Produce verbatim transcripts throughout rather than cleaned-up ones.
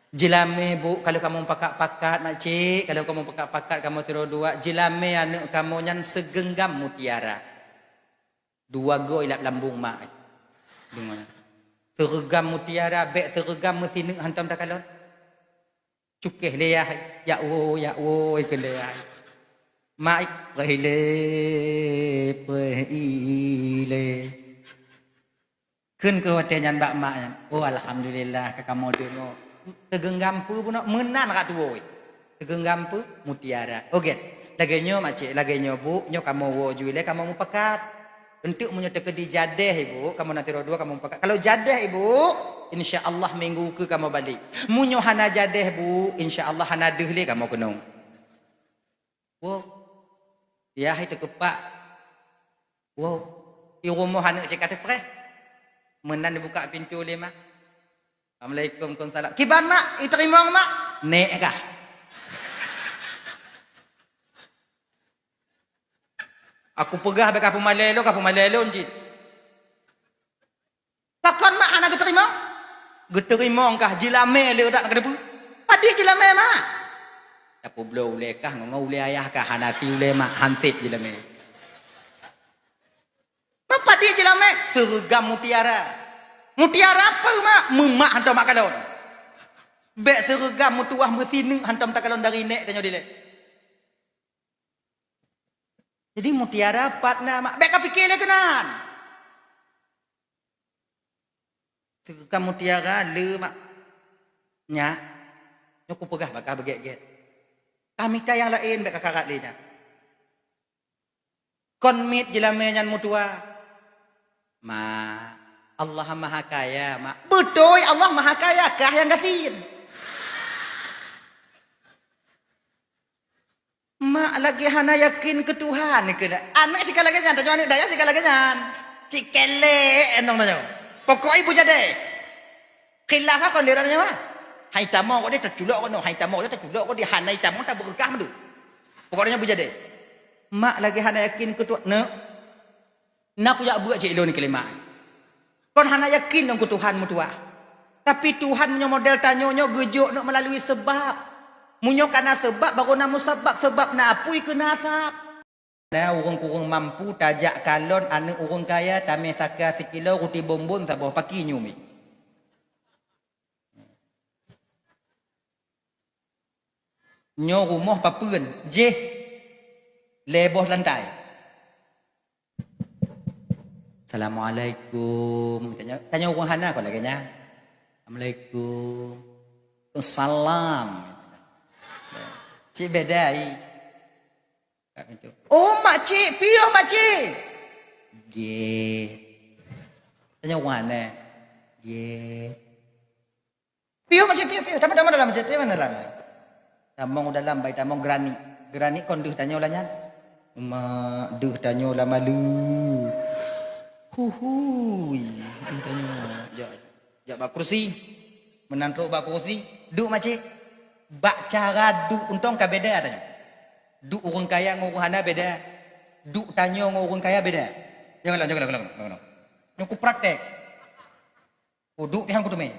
Jeulamé, Bu, kalau kamoe pakat-pakat, makcik, kalau kamoe pakat-pakat kamoe sidroe dua, jeulamé aneuk kamoe nyan segenggam mutiara. Dua goe lam lambung mak. Deungoe. Seureugam mutiara, bék seureugam meusineuk hantom takalon. Cukéh lé yah, yak woe, yak woe, keu lé yah. Mak, preh ilée, preh ilée. Kheun keu watée nyan bak mak nyan, "Oh, alhamdulillah, ka kamoe deungoe." Teugeunggam peue bunoe, meunan rot tuwoe. Teugeunggam peue, mutiara. Oh, gét. Lagée nyoe, makcik, lagée nyoe, Bu, nyoe kamoe woe ju ilée, kamoe mupakat. Eunteuk meunyoe teukeudi jadéh, Ibu, kamoe na sidroe dua, kamoe mupakat. Kalau jadéh, Ibu, insya Allah minggu keu kamoe balek. Meunyoe hana jadéh, Bu, insya Allah hana deuh lé kamoe keunong. Woe. Yah, hai teukeupak. Woe. I rumoh aneuk cit ka teupreh. Meunan dibuka pintoe lé mak. "Assalamualaikum." "Waalaikumsalam." "Kiban mak, iteurimong mak?" "Nék kah." "Aku peugah bék ka peumalée lôn, ka peumalée lôn cit." "Pakon mak hana geuteurimong?" "Geuteurimong kah, jeulamé le dak na keudeupeue." "Padit jeulamé mak?" "Tapeubloe ulée kah ngon ulée ayah kah, hana ti ulée mak, hansét jeulamé." "Mak padit jeulamé?" "Seureugam mutiara." "Mutiara peue mak?" "Meumak hantom mak kalon." "Bék seureugam meutuwah meusineuk hantom takalon dari nék tanyoe dilée." Jadi mutiara pat na mak, bék ka pike lé keunan. Seuka mutiara le mak. Nyak, nyoe kupeugah bak kah beugét-gét. Ka mita nyang laén bék ka karat lé nyan. Kon miet jeulamé nyan meutuwa. Ma, Allah Maha Kaya, mak. Beutôi Allah Maha Kaya, kah nyang gasien. Mak lagée hana yakin keu Tuhan, keu aneuk sika lagée nyan, tanyoe aneuk dayah sika lagée nyan. Cit kelek inong tanyoe. Pokok ibu jadé. Khilaf kon di tanyoe. Hai tamong kok dia taculok kok no, hai tamong dia taculok kok dia hana tamong tabeureukat mandum. Pokok tanyoe bujadé. Mak lagée hana yakin keu Tuhan, neuk. Na kujak beuet cit lôn keulimak. Kon hana yakin lôn keu Tuhan meutuwah. Tapi Tuhan meunyoe model tanyoe nyoe geujok neuk meulalu seubab. Meunyoe kana seubab, baru na musabab, seubab na apui keu na asab. Na ureuëng kureueng mampu tajak kalon aneuk ureuëng kaya, tamé saka sikilo ruti bonbon saboh paki nyumi. Nyoe rumoh papeuen, jih lhée boh lantai. Assalamualaikum. Tanyoe, tanyoe ureuëng hana kon lagée nyan. Assalamualaikum. Salam. Cit beda i. Kat pintu. "Oh, makcik, piôh makcik." "Gét." Tanyoe ureuëng hana. "Gét." "Piôh makcik, piôh, piôh. Tamong, tamong dalam makcik, tamong dalam." Tamong dalam, bai tamong granit. Granit kon deuh tanyoe lah nyan. Mak, deuh tanyoe lah malu. Huhui, deuh tanyoe. Jak, jak bak kursi. Meunan trok bak kursi. Duek makcik. Bak cara duek untông ka beda tanyoe. Duek ureuëng kaya ngon ureuëng hana beda. Duek tanyoe ngon ureuëng kaya beda. Jangan lah, jangan lah, jangan lah, jangan lah. Nyoe ku praktek. Kuduek pih han kuteumé.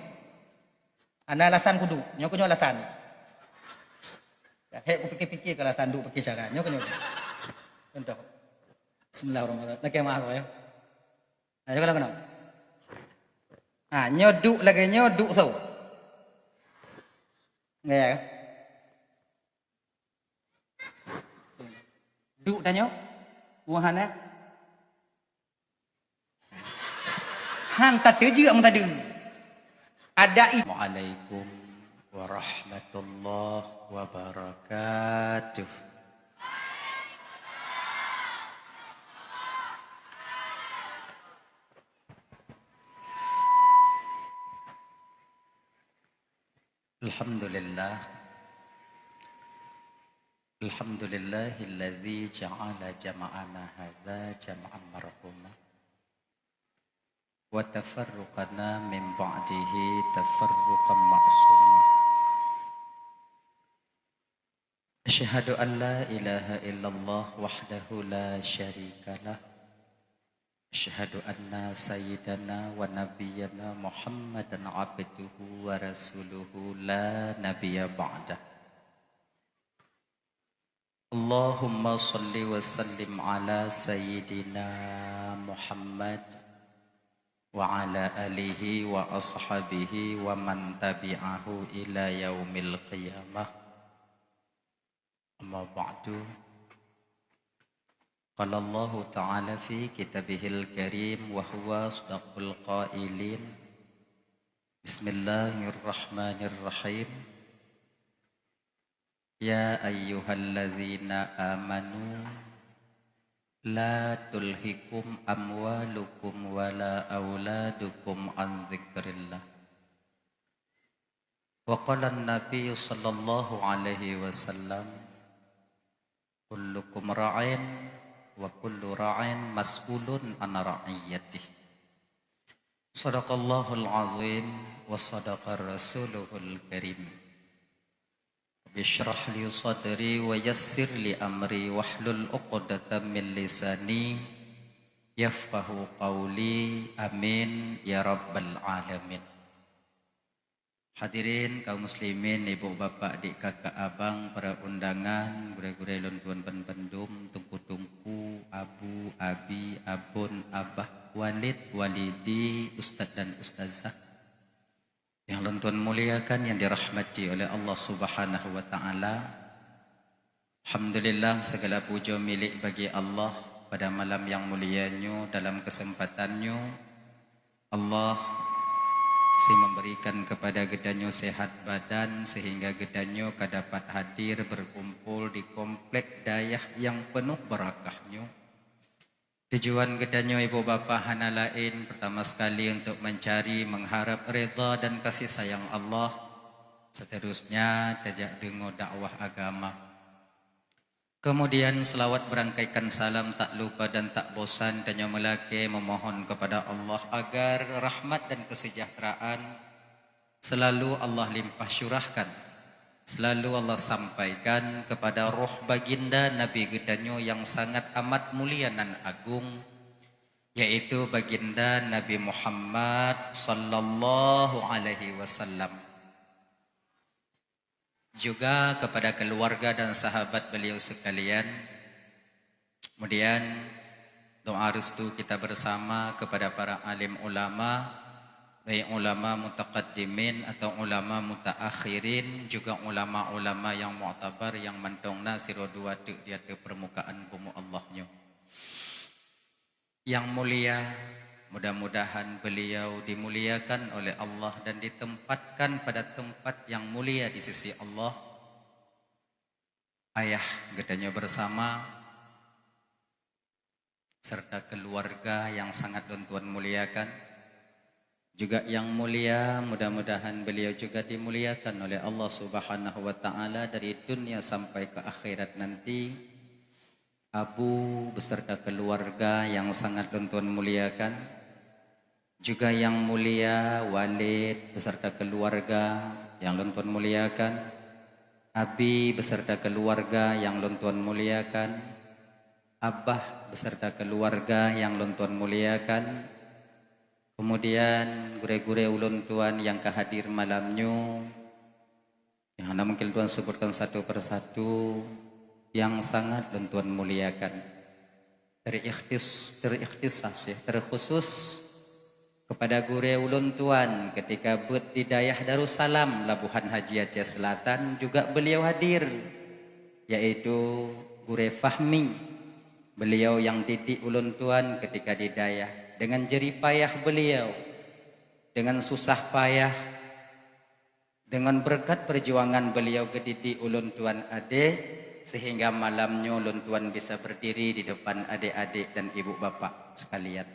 Hana alasan kuduek. Nyoe keuh nyoe alasan. Hék kupikir-pikir keu alasan duek pakai cara. Nyoe keuh nyoe. Contoh. Bismillahirrahmanirrahim. Lakée maaf ya. Nah, nyoe keunoe. Ha, nyoe duek lagée nyoe duek soe. Ya. Duek tanyoe. Wahana. Han tateujeuek meusadeue. Ada i- Assalamualaikum warahmatullahi wabarakatuh. Alhamdulillah. Alhamdulillahilladzi ja'ala jama'ana hadza jam'an marhuma. Wa tafarruqana min ba'dihi tafarruqan ma'suma. Asyhadu an la ilaha illallah wahdahu la syarikalah. Asyhadu anna sayyidana wa nabiyyana Muhammadan abduhu wa rasuluhu la nabiyya ba'dah. Allahumma salli wa sallim ala sayyidina Muhammad wa ala alihi wa ashabihi wa man tabi'ahu ila yaumil qiyamah. Amma ba'du. Qala Allahu ta'ala fi kitabihil karim wa huwa asdaqul qailin. Bismillahirrahmanirrahim. Ya ayyuhalladzina amanu la tulhikum amwalukum wala auladukum an dzikrillah. Wa qala Nabi sallallahu alaihi wasallam, kullukum ra'in wa kullu ra'in mas'ulun an ra'iyatih. Sadaqallahul azim wa sadaqa rasuluhul karim. Rabbi shrah li sadri wa yassir li amri wahlul uqdatam min lisani yafqahu qawli. Amin ya rabbal alamin. Hadirin kaum muslimin, ibu bapak, dik kakak abang, para undangan, gurée-gurée lôn tuan ban bandum, teungku-teungku, abu, abi, abon, abah, walid, walidi, ustaz dan ustazah yang lôn tuan muliakan, yang dirahmati oleh Allah Subhanahu wa Ta'ala. Alhamdulillah, segala puja milik bagi Allah. Pada malam yang mulia nyoe, dalam kesempatan nyoe, Allah si memberikan kepada geutanyoe sehat badan, sehingga geutanyoe ka dapat hadir berkumpul di komplek dayah yang penuh barakah nyoe. Tujuan geutanyoe ibu bapak hana laén, pertama sekali untuk mencari, mengharap ridha dan kasih sayang Allah. Seterusnya, tajak deungoe dakwah agama. Kemudian, selawat berangkaikan salam tak lupa dan tak bosan tanyoe meulakée memohon kepada Allah agar rahmat dan kesejahteraan selalu Allah limpah syurahkan, selalu Allah sampaikan kepada roh baginda Nabi geutanyoe yang sangat amat mulia nan agung, yaitu baginda Nabi Muhammad sallallahu alaihi wasallam. Juga kepada keluarga dan sahabat beliau sekalian. Kemudian, doa restu kita bersama kepada para alim ulama, baik ulama mutaqaddimin atau ulama mutaakhirin, juga ulama-ulama yang mu'tabar yang mantong na sidroe dua teuk di ateueh permukaan bumoe Allah nyoe. Yang mulia, mudah-mudahan beliau dimuliakan oleh Allah dan ditempatkan pada tempat yang mulia di sisi Allah. Ayah geutanyoe bersama, serta keluarga yang sangat lôn tuan muliakan. Juga yang mulia, mudah-mudahan beliau juga dimuliakan oleh Allah Subhanahu wa Ta'ala dari dunia sampai ke akhirat nanti. Abu beserta keluarga yang sangat lôn tuan muliakan, juga yang mulia Walid beserta keluarga yang lôn tuan muliakan, Abi beserta keluarga yang lôn tuan muliakan, Abah beserta keluarga yang lôn tuan muliakan, kemudian gurée-gurée ulôn tuan yang ka hadir malam nyoe, yang hana mungkin lôn tuan sebutkan satu persatu, yang sangat lôn tuan muliakan. Terikhtis-, terikhtisas, ya, terkhusus kepada gurée ulôn tuan ketika beuet di dayah Darussalam, Labuhan Haji, Aceh Selatan, juga beliau hadir, yaitu Gurée Fahmi. Beliau yang didik ulôn tuan ketika di dayah. Dengan jerih payah beliau, dengan susah payah, dengan berkat perjuangan beliau geudidik ulôn tuan adék, sehingga malam nyoe ulôn tuan bisa berdiri di depan adék-adék dan ibu bapak sekalian.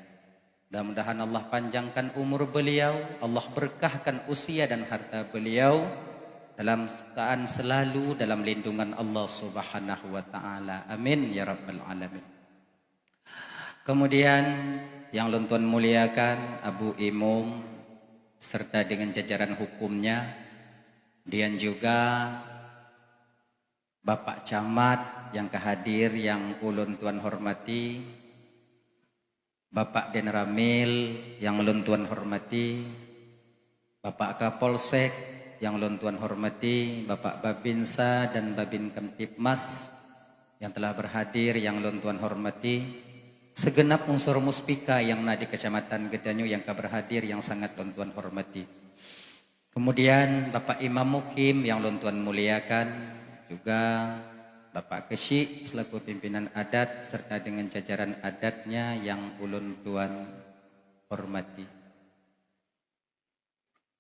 Mudah-mudahan Allah panjangkan umur beliau, Allah berkahkan usia dan harta beliau, dalam keadaan selalu dalam lindungan Allah Subhanahu wa Ta'ala. Amin ya Rabbal Alamin. Kemudian, yang lôn tuan muliakan, Abu Imum, serta dengan jajaran hukumnya, dan juga Bapak Camat yang ka hadir, yang ulôn tuan hormati, Bapak Danramil yang ulôn tuan hormati, Bapak Kapolsek yang ulôn tuan hormati, Bapak Babinsa dan Babin Kamtibmas yang telah berhadir yang ulôn tuan hormati, segenap unsur Muspika yang na di kecamatan geutanyoe yang ka berhadir yang sangat ulôn tuan hormati. Kemudian Bapak Imam Mukim yang ulôn tuan muliakan, juga Bapak Keuchik selaku pimpinan adat serta dengan jajaran adatnya yang ulôn tuan hormati.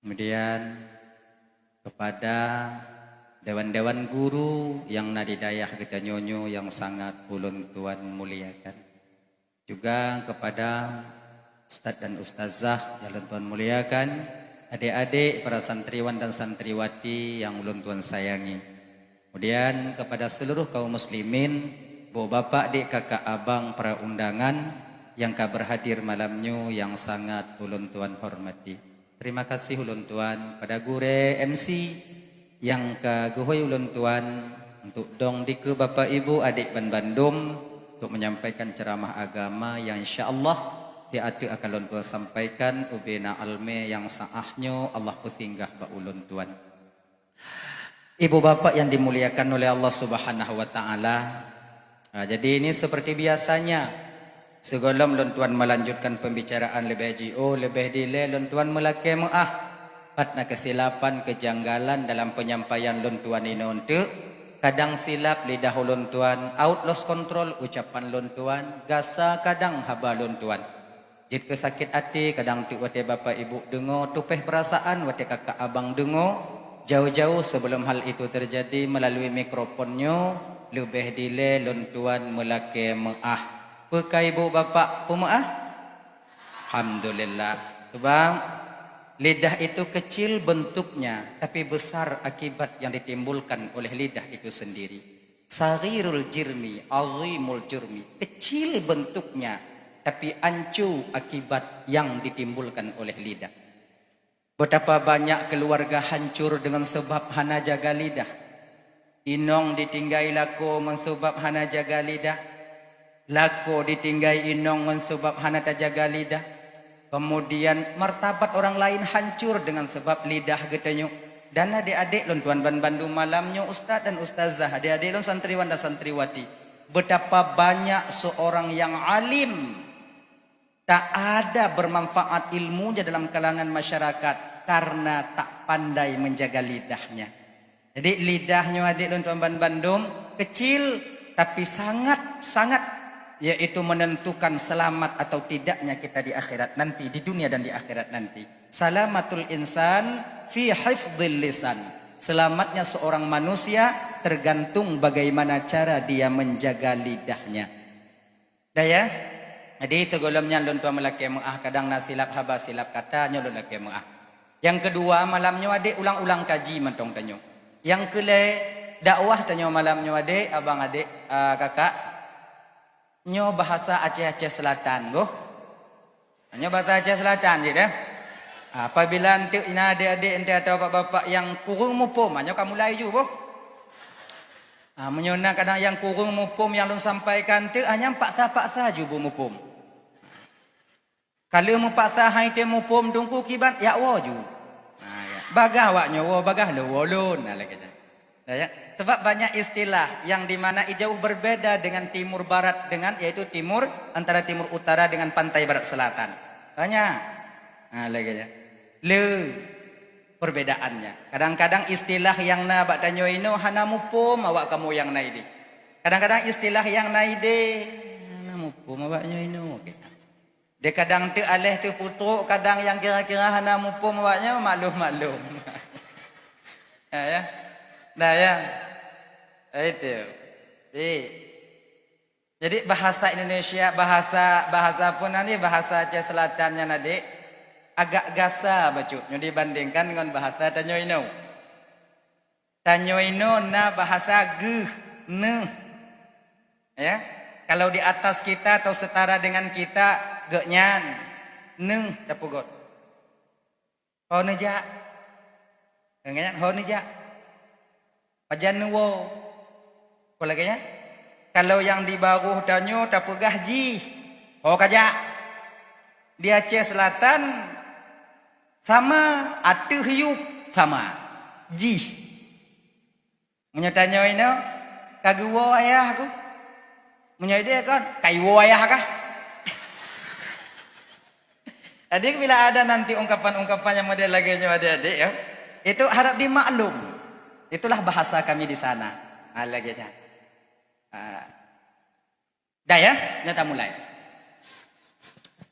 Kemudian kepada dewan-dewan guru yang na di dayah geutanyoe nyoe yang sangat ulôn tuan muliakan. Juga kepada ustaz dan ustazah yang ulôn tuan muliakan, adik-adik, para santriwan dan santriwati yang ulôn tuan sayangi. Kemudian kepada seluruh kaum muslimin, bu bapak, dik, kakak, abang, para undangan yang ka berhadir malam nyoe yang sangat ulôn tuan hormati. Terima kasih ulôn tuan pada gurée M C nyang ka geuhôi ulôn tuan untuk dong dikeue Bapak Ibu adik ban bandum untuk menyampaikan ceramah agama yang insya Allah di ateueh akan ulôn tuan sampaikan ubena almé nyang saah nyoe Allah peusinggah bak ulôn tuan. Ibu bapak yang dimuliakan oleh Allah Subhanahu wa Ta'ala, ah, jadi ini seperti biasanya, sigohlom lôn tuan melanjutkan pembicaraan leubeh jiôh, leubeh dilée lôn tuan meulakée meuáh. Pat na keusilapan, keujanggalan dalam penyampaian lôn tuan inoe eunteuk, kadang silap lidah ulôn tuan, out lost control ucapan lôn tuan, gasa kadang haba lôn tuan. Jeuet keu sakét até, kadang teuk watée bapak ibu deungoe, tupéh peurasaan watée kakak abang deungoe, jauh-jauh sebelum hal itu terjadi, melalui mikrofon nyoe leubeh dilée lôn tuan meulakée meuáh. Peu ka ibu bapak peumeuáh? Alhamdulillah. Sebab lidah itu kecil bentuknya, tapi besar akibat yang ditimbulkan oleh lidah itu sendiri. Saghirul jirmi, azimul jurmi. Kecil bentuknya, tapi ancu akibat yang ditimbulkan oleh lidah. Betapa banyak keluarga hancur dengan sebab hana jaga lidah. Inong ditinggai lakoe ngon sebab hana jaga lidah. Lakoe ditinggai inong ngon sebab hana tajaga lidah. Kemudian martabat orang lain hancur dengan sebab lidah geutanyoe. Dan adik-adik lôn tuan ban bandum malam nyoe, ustaz dan ustazah, adik-adik lôn santriwan dan santriwati, betapa banyak seorang yang alim tak ada bermanfaat ilmunya dalam kalangan masyarakat karena tak pandai menjaga lidahnya. Jadi lidah nyoe adik lôn tuan ban bandum kecil, tapi sangat-sangat, yaitu menentukan selamat atau tidaknya kita di akhirat nanti, di dunia dan di akhirat nanti. Salamatul insan fi hifdzil lisan. Selamatnya seorang manusia tergantung bagaimana cara dia menjaga lidahnya. Dah ya? Jadi sigohlom nyan lôn tuan meulakée meuáh, kadang na silap haba, silap kata, nyoe lôn lakée meuáh. Nyang keudua, malam nyoe adik ulang-ulang kaji mantong tanyoe. Nyang keulhée, dakwah tanyoe malam nyoe adik, abang adik, ah, kakak. Nyoe bahasa Aceh-Aceh Selatan, boh. Nyoe bahasa Aceh Selatan cit, eh. Apabila eunteuk na adik-adik eunteuk atawa bapak-bapak nyang kureueng muphom, nyoe ka mulai ju, boh. Ah, meunyoe na kadang nyang kureueng muphom nyang lôn sampaikan teuk, hanya paksa-paksa ju beumuphom. Ka lheueh meupaksa han item muphom teungku kiban, jak woe ju. Ah, ya. Bagaih awak nyoe woe, bagaih lôn woe lôn. Nah, lagée nyan. Nah, ya. Sebab banyak istilah yang di mana jauh berbeda dengan timur barat dengan, yaitu timur, antara timur utara dengan pantai barat selatan. Banyak. Nah, lagée nyan. Le perbedaannya. Kadang-kadang istilah nyang na bak tanyoe inoe hana muphom awak kamoe nyang na ideh. Kadang-kadang istilah nyang na ideh hana muphom awak nyoe inoe. Oke. Di kadang teuk aléh teuk putrok, kadang nyang kira-kira hana muphom awak nyoe maklum-maklum. Ya, ya. Nah, ya. Itu. Jadi, Jadi bahasa Indonesia, bahasa, bahasa apa nyan ni, bahasa Aceh Selatan nyan adik, agak gasa bacut nyoe dibandingkan ngon bahasa tanyoe inoe. Tanyoe inoe na bahasa geuh, neuh. Ya, kalau di atas kita atau setara dengan kita, geuh nyan, neuh tapeugot. Ho neujak? Ingat, ho neujak? Pajan neuwoe? Kon lagée nyan? Kalau nyang di barôh tanyoe tapeugah jih, ho kajak? Di Aceh Selatan sama, ateueh yup sama. Jih. Meunyoe tanyoe inoe, "Ka geuwoe ayah kah?" Meunyoe idéh kon, "Ka iwoe ayah kah?" Jadi bila ada nanti ungkapan-ungkapan yang model lagée nyoe adik-adik ya, itu harap dimaklum. Itulah bahasa kami di sana. Ha, lagée nyan. Ha. Dah ya, nyoe tamulai.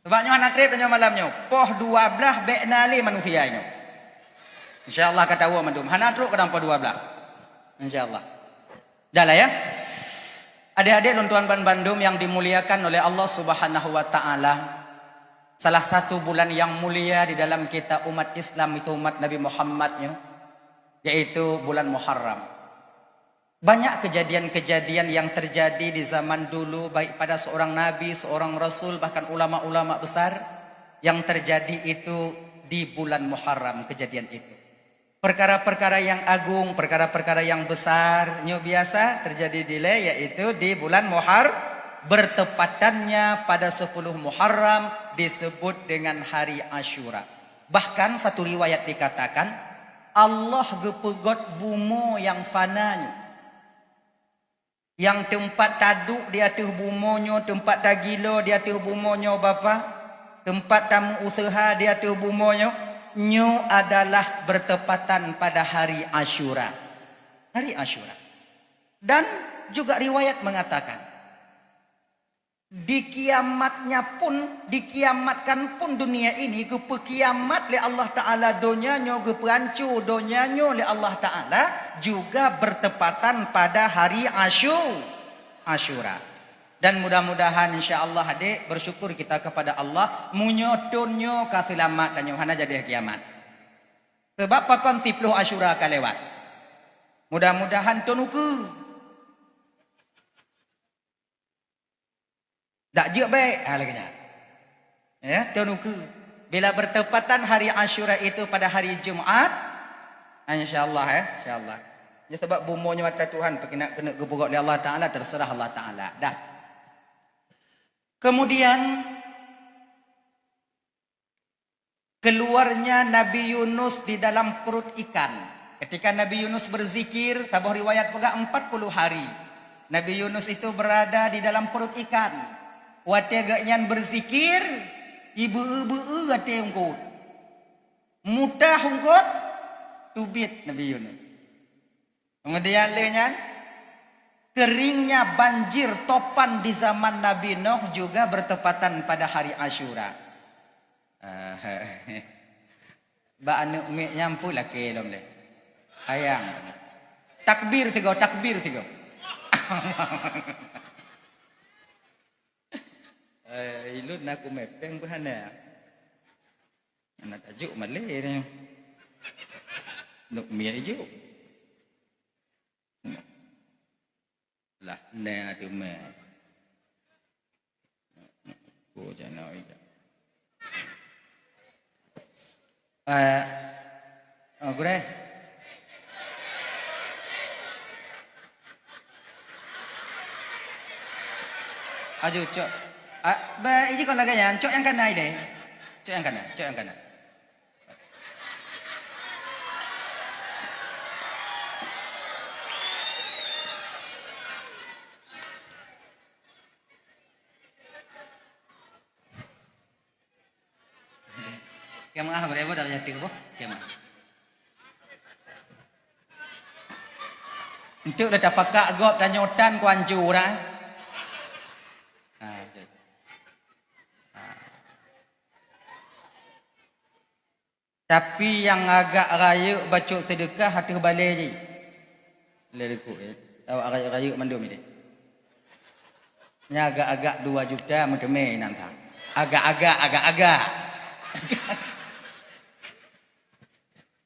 Sebab nyoe hana treb nyoe malam nyoe. Poh dua blaih bék na lé manusia nyoe. Insya Allah ka tawoe mandum. Hana trok ka dalam poh dua blaih. Insya Allah. Dah lah ya. Adik-adik lôn tuan ban bandum yang dimuliakan oleh Allah Subhanahu wa taala. Salah satu bulan yang mulia di dalam kita umat Islam itu umat Nabi Muhammad nyoe, yaitu bulan Muharram. Banyak kejadian-kejadian yang terjadi di zaman dulu, baik pada seorang nabi, seorang rasul, bahkan ulama-ulama besar, yang terjadi itu di bulan Muharram kejadian itu. Perkara-perkara yang agung, perkara-perkara yang besar, nyoe biasa terjadi dilée, yaitu di bulan Muhar-, bertepatannya pada sepuluh Muharram disebut dengan hari Asyura. Bahkan satu riwayat dikatakan, Allah geupeugét bumoe nyang fana nyoe. Nyang teumpat taduek di ateueh bumoe nyoe, teumpat tagilo di ateueh bumoe nyoe, Bapak, teumpat tameuuseuha di ateueh bumoe nyoe, nyoe adalah bertepatan pada hari Asyura. Hari Asyura. Dan juga riwayat mengatakan, Dikiamatnya pun, dikiamatkan pun dunia ini, geupeukiamat lé Allah Taala donya nyoe, geupeuanco donya nyoe lé Allah Taala, juga bertepatan pada hari Asyu-, Asyura. Dan mudah-mudahan, insya Allah, adik, bersyukur kita kepada Allah, meunyoe thon nyoe ka seulamat dan nyoe hana jadi kiamat. Sebab pakon siplôh Asyura ka lewat. Mudah-mudahan thon ukeue. Dak jeuet bék, ha, lagée nyan. Ya, thon ukeue. Bila bertepatan hari Asyura itu pada hari Jumat, ha, insya Allah, ya, insya Allah. Ya, sebab bumoe nyoe ata Tuhan, peukinak keuneuk geupeugét lé Allah Taala, terserah Allah Taala. Dah. Kemudian, keluarnya Nabi Yunus di dalam perut ikan. Ketika Nabi Yunus berzikir, saboh riwayat peugah empat puluh hari. Nabi Yunus itu berada di dalam perut ikan. Watée geuhnyan berzikir, ibeu-eu-beu-eu watée eungkôt. Mutah eungkôt, teubiet Nabi Yunus. Kemudian lheueh nyan, keringnya banjir topan di zaman Nabi Nuh juga bertepatan pada hari Asyura. Ah, bak aneuk miet nyan peue lakée lom lé. Hayang. Takbir sigoe, takbir sigoe. Eh, ilôn na kumepeng beuhana. Aneuk tajok malée nyoe. Neuk miet ijok. Lah, nè teumé. Ko jana ija. Eh, oh, gurée. Aju, cok. Ah, ba, iji kon lagée nyan, cok nyang kana ilée. Cok nyang kana, cok nyang kana. Kiamat ah, berapa dah jatuh boh? Kiamat. Entuk dah tapakak gop tanyoe tan ku hancur dah. Ha, betul. Ha. Tapi nyang agak rayeuk bacut seudeukah ateueh balée jih. Lé likot, eh. Awak rayeuk-rayeuk mandum ideh. Nya agak-agak dua juta meuteumé inan that. Agak-agak, agak-agak.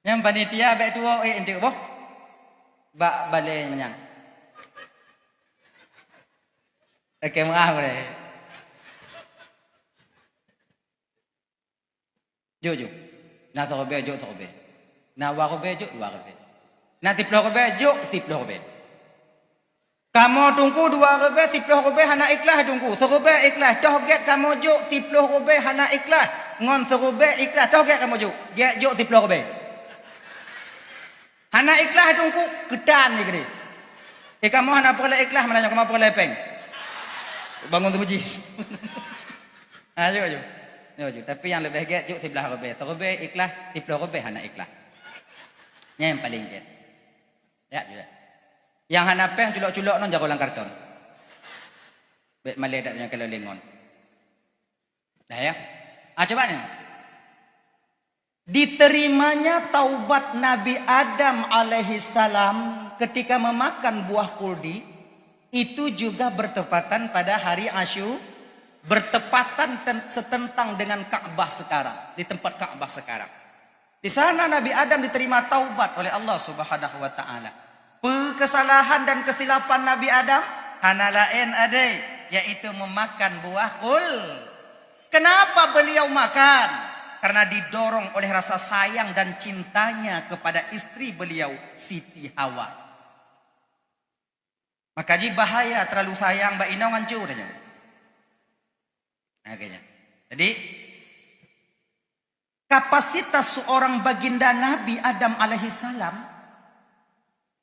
Nyang panitia bék tuwoe, eh, enteuk boh. Bak balée manyang. Oke, maaf deh. Jok, jok. Na soe ribée, jok soe ribée. Na dua ribée, jok dua ribée. Na siploh ribée, jok siploh ribée. Kamoe teungku dua ribèe, siploh ribèe hana ikhlas teungku. Siribèe ikhlas, toh gèt kamoe jok siploh ribèe hana ikhlas. Ngon siribèe ikhlas, toh gèt kamoe jok. Gèt jok siploh ribèe. Hana ikhlas teungku, keutan jih keudéh. Eh, kamoe hana peureulèe ikhlas, malah nyoe kamoe peureulèe pèng. Bangun teumeuji. Ha, jok, jok. Jok, jok. Tapi nyang leubeh gèt jok siblaih ribèe. Siribèe ikhlas, siploh ribèe hana ikhlas. Nyan nyang paleng gèt. Ya, ya. Nyang hana pèng culok-culok ngon jaroe lam karton. Bèk malèe that nyoe kalau lengon. Dah ya. Ah, coba ni. Diterimanya taubat Nabi Adam alaihissalam ketika memakan buah kuldi, itu juga bertepatan pada hari Asyu-, bertepatan ten-, setentang dengan Ka'bah sekarang, di tempat Ka'bah sekarang. Di sana Nabi Adam diterima taubat oleh Allah Subhanahu wa Ta'ala. Peue keusalahan dan keusilapan Nabi Adam? Hana laén, adék, yaitu memakan buah kul. Kenapa beliau makan? Karena didorong oleh rasa sayang dan cintanya kepada istri beliau, Siti Hawa. Maka jih bahaya terlalu sayang bak inong, hanco tanyoe. Makanya. Jadi, kapasitas seorang baginda Nabi Adam alaihissalam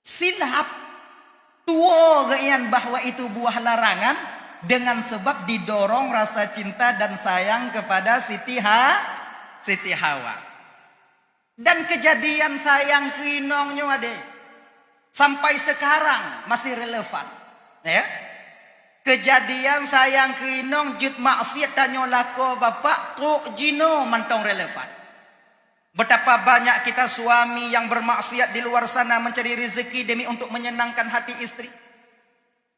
silap, tuwoe geuian bahwa itu buah larangan dengan sebab didorong rasa cinta dan sayang kepada Siti Ha-, Siti Hawa. Dan kejadian sayang keu inong nyoe, adék, sampai sekarang masih relevan. Ya? Kejadian sayang keu inong jeuet maksiat tanyoe lakoe bapak trok jinoe mantong relevan. Betapa banyak kita suami yang bermaksiat di luar sana mencari rezeki demi untuk menyenangkan hati istri.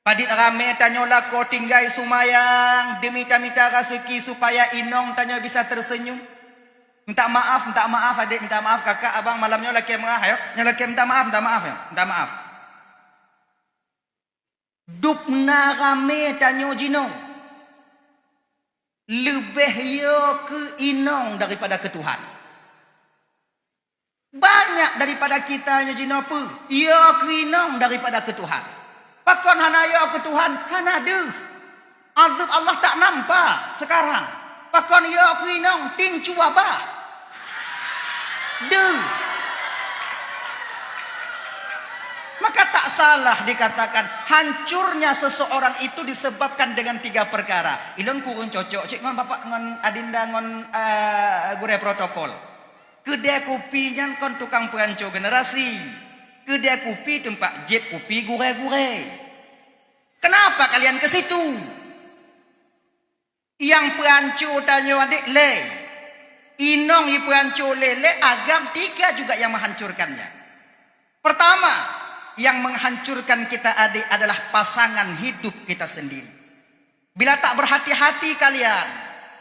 Padit ramé tanyoe lakoe tinggai sumayang demi tamita raseuki supaya inong tanyoe bisa tersenyum. Minta maaf, minta maaf adék, minta maaf kakak, abang, malam nyoe lakèe meurah, ayo. Nyoe lakèe minta maaf, minta maaf, ayo. Minta maaf. Dubna ramé tanyoe jinoe leubeh yo keu inong daripada keu Tuhan. Banyak daripada kita nyoe jinoe peue? Yo keu inong daripada keu Tuhan. Pakon hana yo keu Tuhan? Hana deuh. Azeueb Allah tak nampak sekarang. Pakon yo keu inong? Tieng cuba bah. Deuh. Maka tak salah dikatakan hancurnya seseorang itu disebabkan dengan tiga perkara. Ilôn kureueng cocok cit ngon bapak, ngon adinda, ngon, eh, gurèe protokol. Keudè kupi nyan kon tukang peuhanco generasi. Keudè kupi teumpat jieb kupi gurèe-gurèe. Kenapa kalian ke situ? Nyang peuhanco tanyoe adék lé. Inong nyang peuhanco lé, lé agam tiga juga yang menghancurkannya. Pertama, yang menghancurkan kita adék adalah pasangan hidup kita sendiri. Bila tak berhati-hati kalian,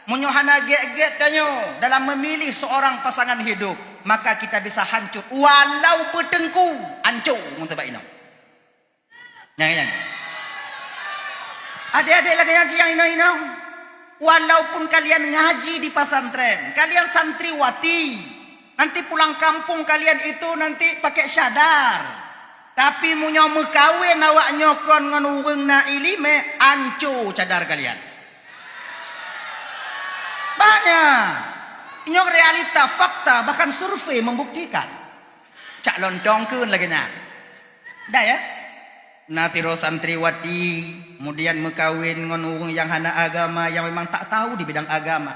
meunyoe hana gèt-gèt tanyoe dalam memilih seorang pasangan hidup, maka kita bisa hancur walau beuteungku, hancô ngon sabab inong. Nyan, nyan. Adék-adék lagèe nyan cit nyang inong-inong. Walaupun kalian ngaji di pesantren, kalian santriwati, nanti pulang kampung kalian itu nanti pakai cadar. Tapi meunyoe meukawen awak nyoe kon ngon ureueng na iéleumé, hancô cadar kalian. Banyak. Nyoe realita, fakta, bahkan survei membuktikan. Cak lontong kheun lagèe nyan. Dah ya? Na sidroe santriwati, kemudian meukawen ngon ureueng nyang hana agama, nyang memang tak tahu di bidang agama.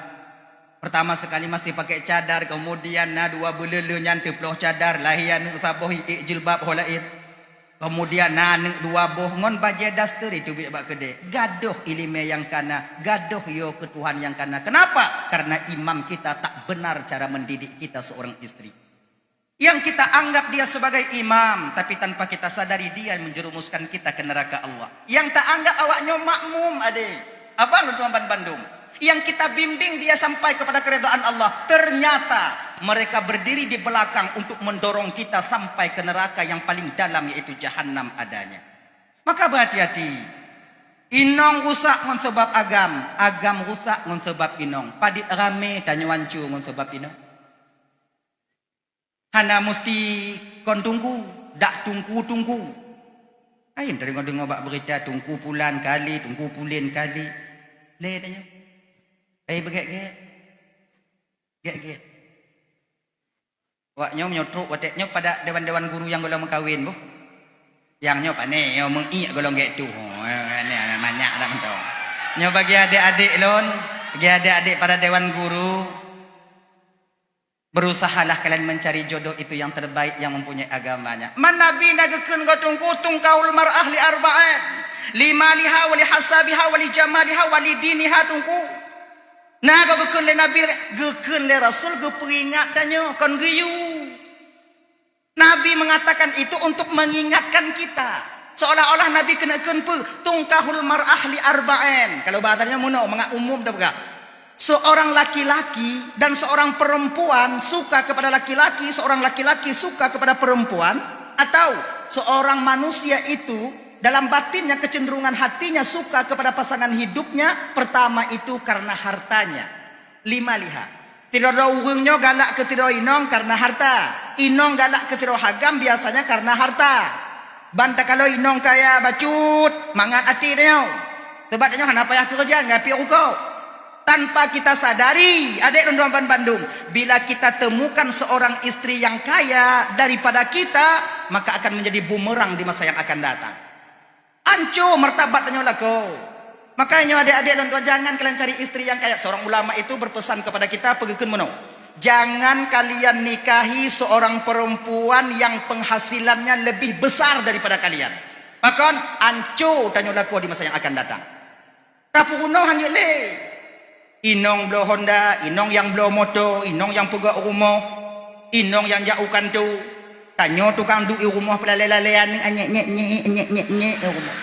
Pertama sekali masih pakai cadar, kemudian na dua beuleule nyan teuploh cadar, lahé aneuk saboh ék jilbab ho laén. Kemudian na aneuk dua boh ngon bajèe daster iteubiet bak keudè. Gadôh iéleumé nyang kana, gadôh yo keu Tuhan nyang kana. Kenapa? Karena imam kita tak benar cara mendidik kita seorang istri. Yang kita anggap dia sebagai imam, tapi tanpa kita sadari dia menjerumuskan kita ke neraka Allah. Yang tak anggap awak nyoe makmum, adék. Abang lôn tuan ban bandum. Yang kita bimbing dia sampai kepada keridhaan Allah, ternyata mereka berdiri di belakang untuk mendorong kita sampai ke neraka yang paling dalam, yaitu jahanam adanya. Maka berhati-hati. Inong rusak ngon sebab agam, agam rusak ngon sebab inong. Padit ramé tanyoe hancô ngon sebab inong. Hana musti kon teungku, dak teungku-teungku. Hai tadeungoe-deungoe bak beurita Teungku Pulan kali, Teungku Pulen kali. Lé tanyoe. Hai beugét-gét. Gét-gét. Awak nyoe meunyoe trok watée nyoe pada dewan-dewan guru nyang gohlom meukawen boh. Nyang nyoe pane nyoe meuiek gohlom gét tuh. Oh, ni manyak dak mantong. Nyoe bagi adék-adék lôn, bagi adék-adék para dewan guru, berusahalah kalian mencari jodoh itu yang terbaik, yang mempunyai agamanya. Man Nabi na geukheun goe Teungku, "Tunkahul mar'ah li arba'in, li maliha wa li hasabiha wa li jamaliha wa li diniha," Teungku. Na goe geukheun lé Nabi, geukheun lé Rasul geupeuingat tanyoe kon geuyue. Nabi mengatakan itu untuk mengingatkan kita. Seolah-olah Nabi keuneuk kheun peue, "Tunkahul mar'ah li arba'in." Kalau bahasa nyoe meunoe, mangat umum teupeugah. Seorang laki-laki dan seorang perempuan suka kepada laki-laki, seorang laki-laki suka kepada perempuan, atau seorang manusia itu dalam batinnya kecenderungan hatinya suka kepada pasangan hidupnya, pertama itu karena hartanya. Li maliha. Sidroe-droe ureuëng nyoe galak keu sidroe inong karena harta. Inong galak keu sidroe agam biasanya karena harta. Ban takalon inong kaya bacut, mangat até tanyoe. Sabab tanyoe hana payah keureuja, ngon piep rukok. Tanpa kita sadari, adék lôn tuan bandum, bila kita temukan seorang istri yang kaya daripada kita, maka akan menjadi bumerang di masa yang akan datang. Anco martabat tanyoe lakoe. Makanya adék-adék lôn tuan, jangan kalian cari istri yang kaya. Seorang ulama itu berpesan kepada kita, peugah kheun meunoe, "Jangan kalian nikahi seorang perempuan yang penghasilannya lebih besar daripada kalian." Pakon? Anco tanyoe lakoe di masa yang akan datang. Tapeurunoe hana lé. Inong bloe honda, inong nyang bloe moto, inong nyang peugöt rumoh, inong nyang jak u kantô. Tanyoe tukang duek i rumoh peulalé-lalé aneuk, nyek, nyek, nyek, nyek, nyek, nyek, i rumoh.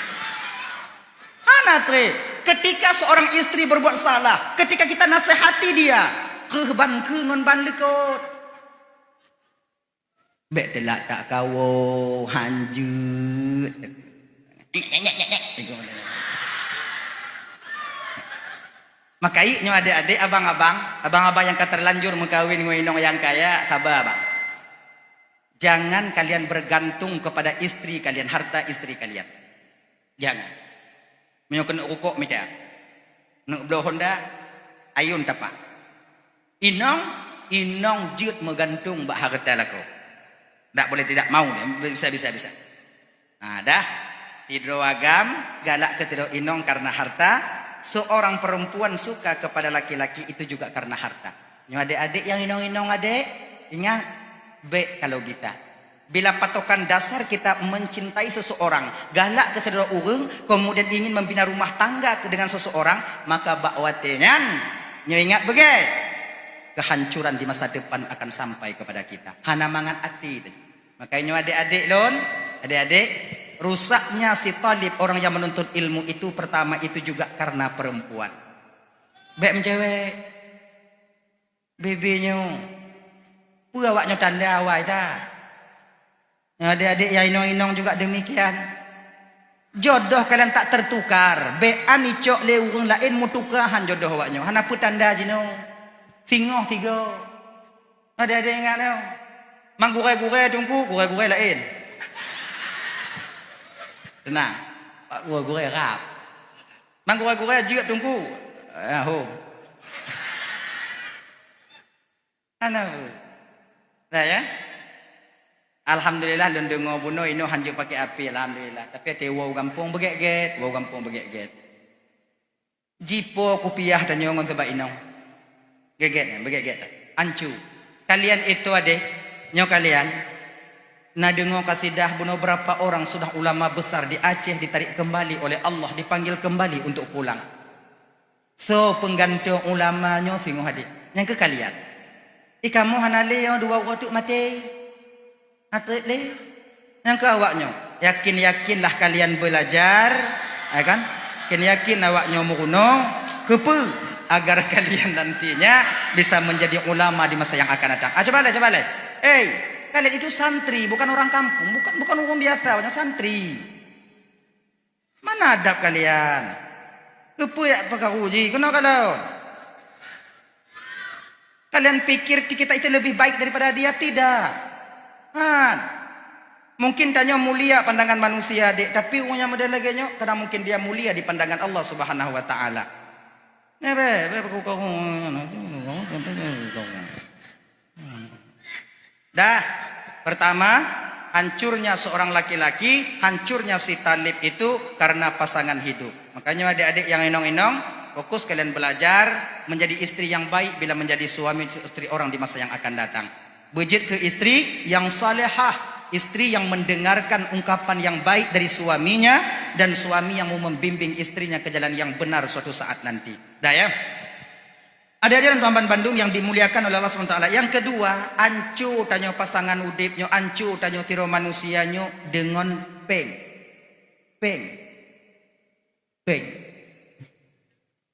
Hana treb. Ketika seorang istri berbuat salah, ketika kita nasihati dia, keuh ban keu ngon ban leukot. Bék teulak tak kawoe, hanjeuet. Maka nyoe adék-adék, abang-abang, abang-abang nyang ka terlanjur meukawen ngon inong nyang kaya, saba, bang. Jangan kalian bergantung kepada istri kalian, harta istri kalian. Jangan. Meunyoe keuneuk rukok mita. Keuneuk bloe honda, ayun tapak. Inong, inong jeuet meugantung bak hareuta lakoe. Dak boleh tidak mau dia, bisa, bisa, bisa. Nah, dah. Sidroe agam galak keu sidroe inong karena harta, seorang perempuan suka kepada laki-laki itu juga karena harta. Nyoe adék-adék nyang inong-inong adék, ingat, bék kalau bisa. Bila patokan dasar kita mencintai seseorang, galak keu sidroe ureuëng, kemudian ingin membina rumah tangga ke-, dengan seseorang, maka bak watée nyan, nyoe ingat beugét, kehancuran di masa depan akan sampai kepada kita. Hana mangat até teuh. Maka nyoe adék-adék lôn, adék-adék, rusaknya si talib, orang yang menuntut ilmu itu, pertama itu juga karena perempuan. Bék meucewek. Bebe nyoe, peue awak nyoe tanda awai that? Adék-adék nyang inong-inong juga demikian. Jodoh kalian tak tertukar. Bék an icok lé ureuëng laén meutuka han jodoh awak nyoe. Hana peue tanda jinoe. Singoh tiga. Adék-adék ingat nyoe. Mang gurée-gurée Teungku, gurée-gurée laén. Tenang. Pak gurée-gurée rab. Mang gurée-gurée jeuet Teungku. Ah, ho. Hana peue. Dah ya? Alhamdulillah lôn deungoe bunoe inoe hanjeuet pakai api, alhamdulillah. Tapi até woe gampông beugét-gét, woe gampông beugét-gét. Jipo kupiah tanyoe ngon sabab inong. Gét-gét nyan, beugét-gét. Ancu. Kalian itu adék, nyoe kalian na deungoe kasidah bunoe berapa orang sudah ulama besar di Aceh ditarik kembali oleh Allah, dipanggil kembali untuk pulang. Soe peunggantung ulama nyoe singoh adék? Nyang keu kalian. Di kamoe hana lé nyoe dua uroe teuk maté. Hana treb lé. Nyang keu awak nyoe, yakin-yakinlah kalian belajar, ya kan? Yakin-yakin awak nyoe meurunoe, keupeue? Agar kalian nantinya bisa menjadi ulama di masa yang akan datang. Ah, coba lé, coba lé. Hei, kalian itu santri, bukan orang kampung, bukan, bukan orang biasa, banyak santri. Mana adab kalian? Keupeue jak peukaru jih keunoe kalon? Kalian pikir kita itu lebih baik daripada dia? Tidak. Han. Mungkin tanyoe mulia pandangan manusia, dek, tapi ureuëng nyang model lagée nyoe, kadang mungkin dia mulia di pandangan Allah Subhanahu wa Taala. Nah, be, be, dah, pertama, hancurnya seorang laki-laki, hancurnya si Talib itu karena pasangan hidup. Makanya adik-adik yang inong-inong, fokus kalian belajar menjadi istri yang baik bila menjadi suami istri orang di masa yang akan datang. Beujeuet keu istri yang salehah, istri yang mendengarkan ungkapan yang baik dari suaminya, dan suami yang mau membimbing istrinya ke jalan yang benar suatu saat nanti. Dah ya? Adik-adik dan tuan-tuan bandum yang dimuliakan oleh Allah subhanahu wa taala. Yang kedua, anco tanyoe pasangan udeb nyoe, anco tanyoe tiroe manusia nyoe deungon péng. Péng. Péng.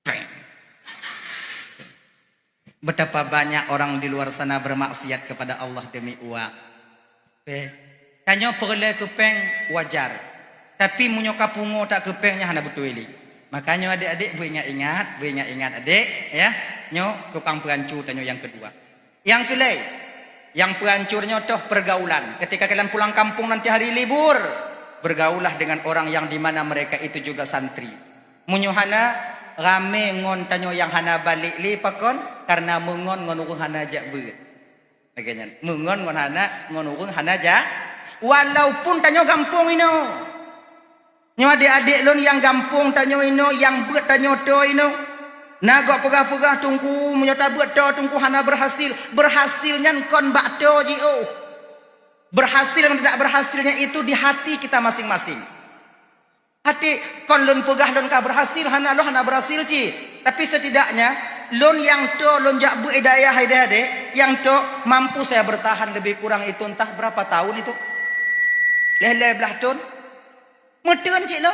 Péng. Betapa banyak orang di luar sana bermaksiat kepada Allah demi uang. Péng. Tanyoe peureulée keu péng wajar. Tapi meunyoe ka pungo tak keu péng nyan hana beutôi lé. Makanya adik-adik beuingat-ingat, beuingat-ingat adik, ya. Nyoe tukang peuancu tanyoe yang kedua. Yang keulai, yang peuancur nyoe toh pergaulan. Ketika kalian pulang kampung nanti hari libur, bergaullah dengan orang yang di mana mereka itu juga santri. Meunyoe hana, ramé ngon tanyoe nyang hana balek lé pakon, karena meungon ngon ureuëng hana jak beuet. Lagée nyan, meungon ngon hana, ngon ureuëng hana jak. Walaupun tanyoe gampông inoe. Nyoe adék-adék lôn nyang gampông tanyoe inoe, nyang beuet tanyoe toe inoe. Na gob peugah-peugah teungku, meunyoe tabeuet toe teungku hana berhasil. Berhasil nyan kon bak toe jiôh. Berhasil dan tidak berhasilnya itu di hati kita masing-masing. Até kon lôn peugah lôn ka berhasil, hana lôn hana berhasil cit. Tapi setidaknya lôn nyang toe lôn jak beuet i dayah, i dayah deh, nyang toe mampu saya bertahan lebih kurang itu entah berapa tahun itu. Lhèe-lhèe blah thôn. Meuteun cit lôn.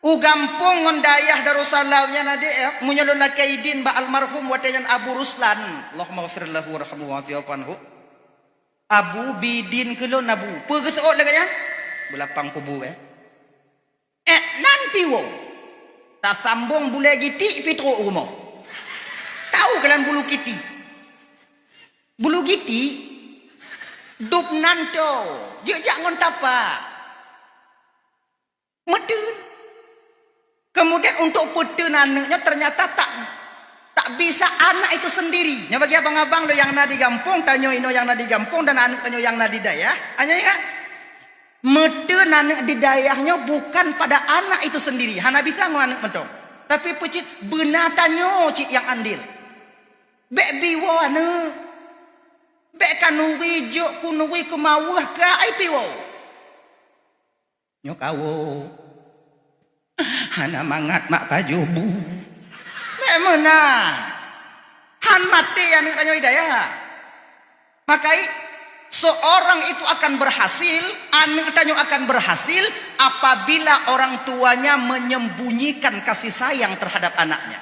U gampông ngon dayah Darussalam nyan adék ya, meunyoe lôn lakée idin bak almarhum watée nyan Abu Ruslan, Allahumma ghfir lahu warhamhu wa'afu anhu. Abu, bi idin keu lôn Abu. Peue geuseuôt lagée nyan? Beulapang kubu eh. Eh, nan piwoe. Tasambong bulée gitik pi trok rumoh. Tau keulan bulu kitik. Bulu gitik, dub nan toe, jeuet jak ngon tapa. Meuteun. Kemudian untuk peuteun aneuëk nyoe ternyata tak, tak bisa anak itu sendiri. Nyoe bagi abang-abang lôn nyang na di gampông, tanyoe inoe nyang na di gampông dan aneuëk tanyoe nyang na di dayah. Hanya ingat, meuteun aneuëk di dayah nyoe bukan pada anak itu sendiri. Hana bisa ngon aneuëk mantong. Tapi peucit beuna tanyoe cit nyang andil. Bék biwoe aneuëk. Bék kanuri jok kunuri keumaweuh ka ai piwoe. Nyoe kawoe. Hana mangat mak pajoh bu. Bék meunan. Han maté aneuëk tanyoe i dayah. Makai, seorang itu akan berhasil, aneuëk tanyoe akan berhasil apabila orang tuanya menyembunyikan kasih sayang terhadap anaknya.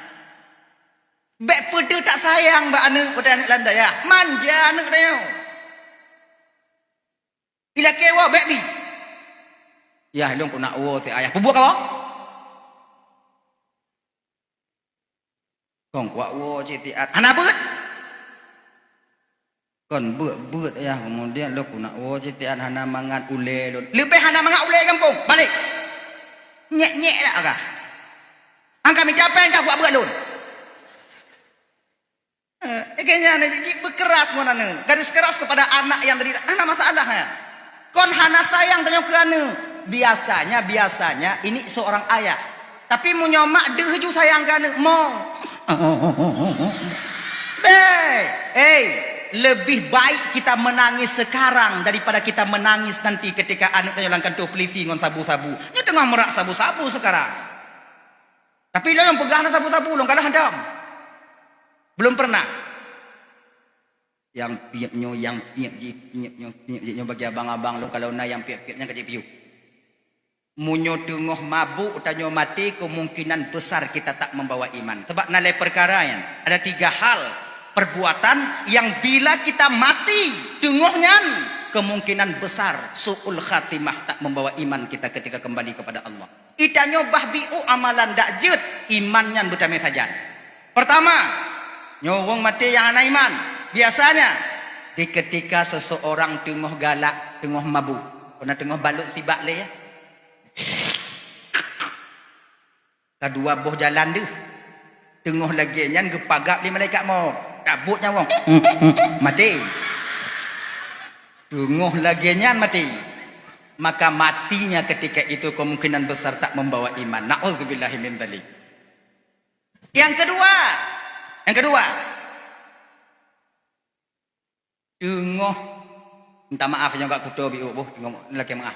Bék peudeuh tak sayang bak aneuëk, bak aneuëk lam dayah. Manja aneuëk tanyoe. Ilakée woe bék bi. Yah, lôn keunak woe si ayah. Peubuet kawoe? Kon kuak woe cit tiat. Hana beuet. Kon beuet-beuet yah, kemudian lôn keunak woe cit tiat hana mangat ulée lôn. Leubeh hana mangat ulée gampông. Balek. Nyek-nyek dak kah? Angka mita péng kah kuak beuet lôn. Eh, kayaknya anak jijik berkeras ngon aneuk. Garis keras kepada anak yang dari, hana masalah ya. Kon hana sayang tanyoe keu aneuk. Biasanya, biasanya ini seorang ayah. Tapi meunyoe mak deuh ju sayang keu aneuk, mo. Beh, eh, lebih baik kita menangis sekarang daripada kita menangis nanti ketika aneuk tanyoe lam kantor polisi ngon sabu-sabu. Nyoe teungoh meurah sabu-sabu sekarang. Tapi lôn peugah na sabu-sabu, lôn kalah hantom. Belum pernah. Nyang piep nyoe, nyang piep jih, piep nyoe, piep jih nyoe bagi abang-abang lôn, kalau na nyang piep-piep nyan ka jipiôh. Meunyoe teungoh mabuk tanyoe maté, kemungkinan besar kita tak membawa iman. Sebab na lhèe perkara nyan. Ada tiga hal perbuatan yang bila kita mati teungoh nyan, kemungkinan besar su'ul khatimah tak membawa iman kita ketika kembali kepada Allah. Itanyoe bah biôh amalan dak jeuet, iman nyan beutamé sajan. Pertama, nyoe ureuëng maté nyang hana iman. Biasanya, di ketika seseorang teungoh galak, teungoh mabuk. Pernah teungoh balot sibak lé, ya? Ka dua boh jalan deuh. Teungoh lagée nyan geupagab lé malaikat maut. Cabot nyawöng. Maté. Teungoh lagée nyan maté. Maka matinya ketika itu kemungkinan besar tak membawa iman. Na'udzubillahi min dzalik. Yang kedua, yang kedua, teungoh, minta maaf nyoe gak kuto biuk boh, teungoh lakée meuah.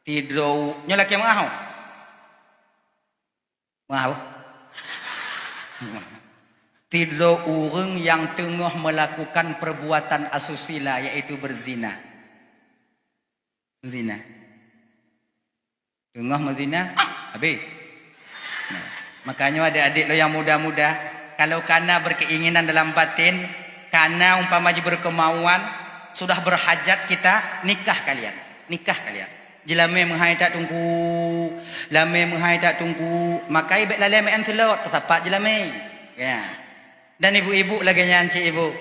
Tidroe, nyoe lakée meuah. Meuah boh. Tidroe ureuëng yang teungoh melakukan perbuatan asusila, yaitu berzina. Zina. Teungoh meuzina, habéh. Nah, makanya adik-adik lo yang muda-muda, kalau kana berkeinginan dalam batin, kana umpama ji berkemauan, sudah berhajat kita, nikah kalian. Nikah kalian. Jeulamé meuhai tak tungku, lamé meuhai tak tungku, makai bék lalé meu'en seulot, teusapat jeulamé. Ya. Dan ibu-ibu lagée nyan cik ibu.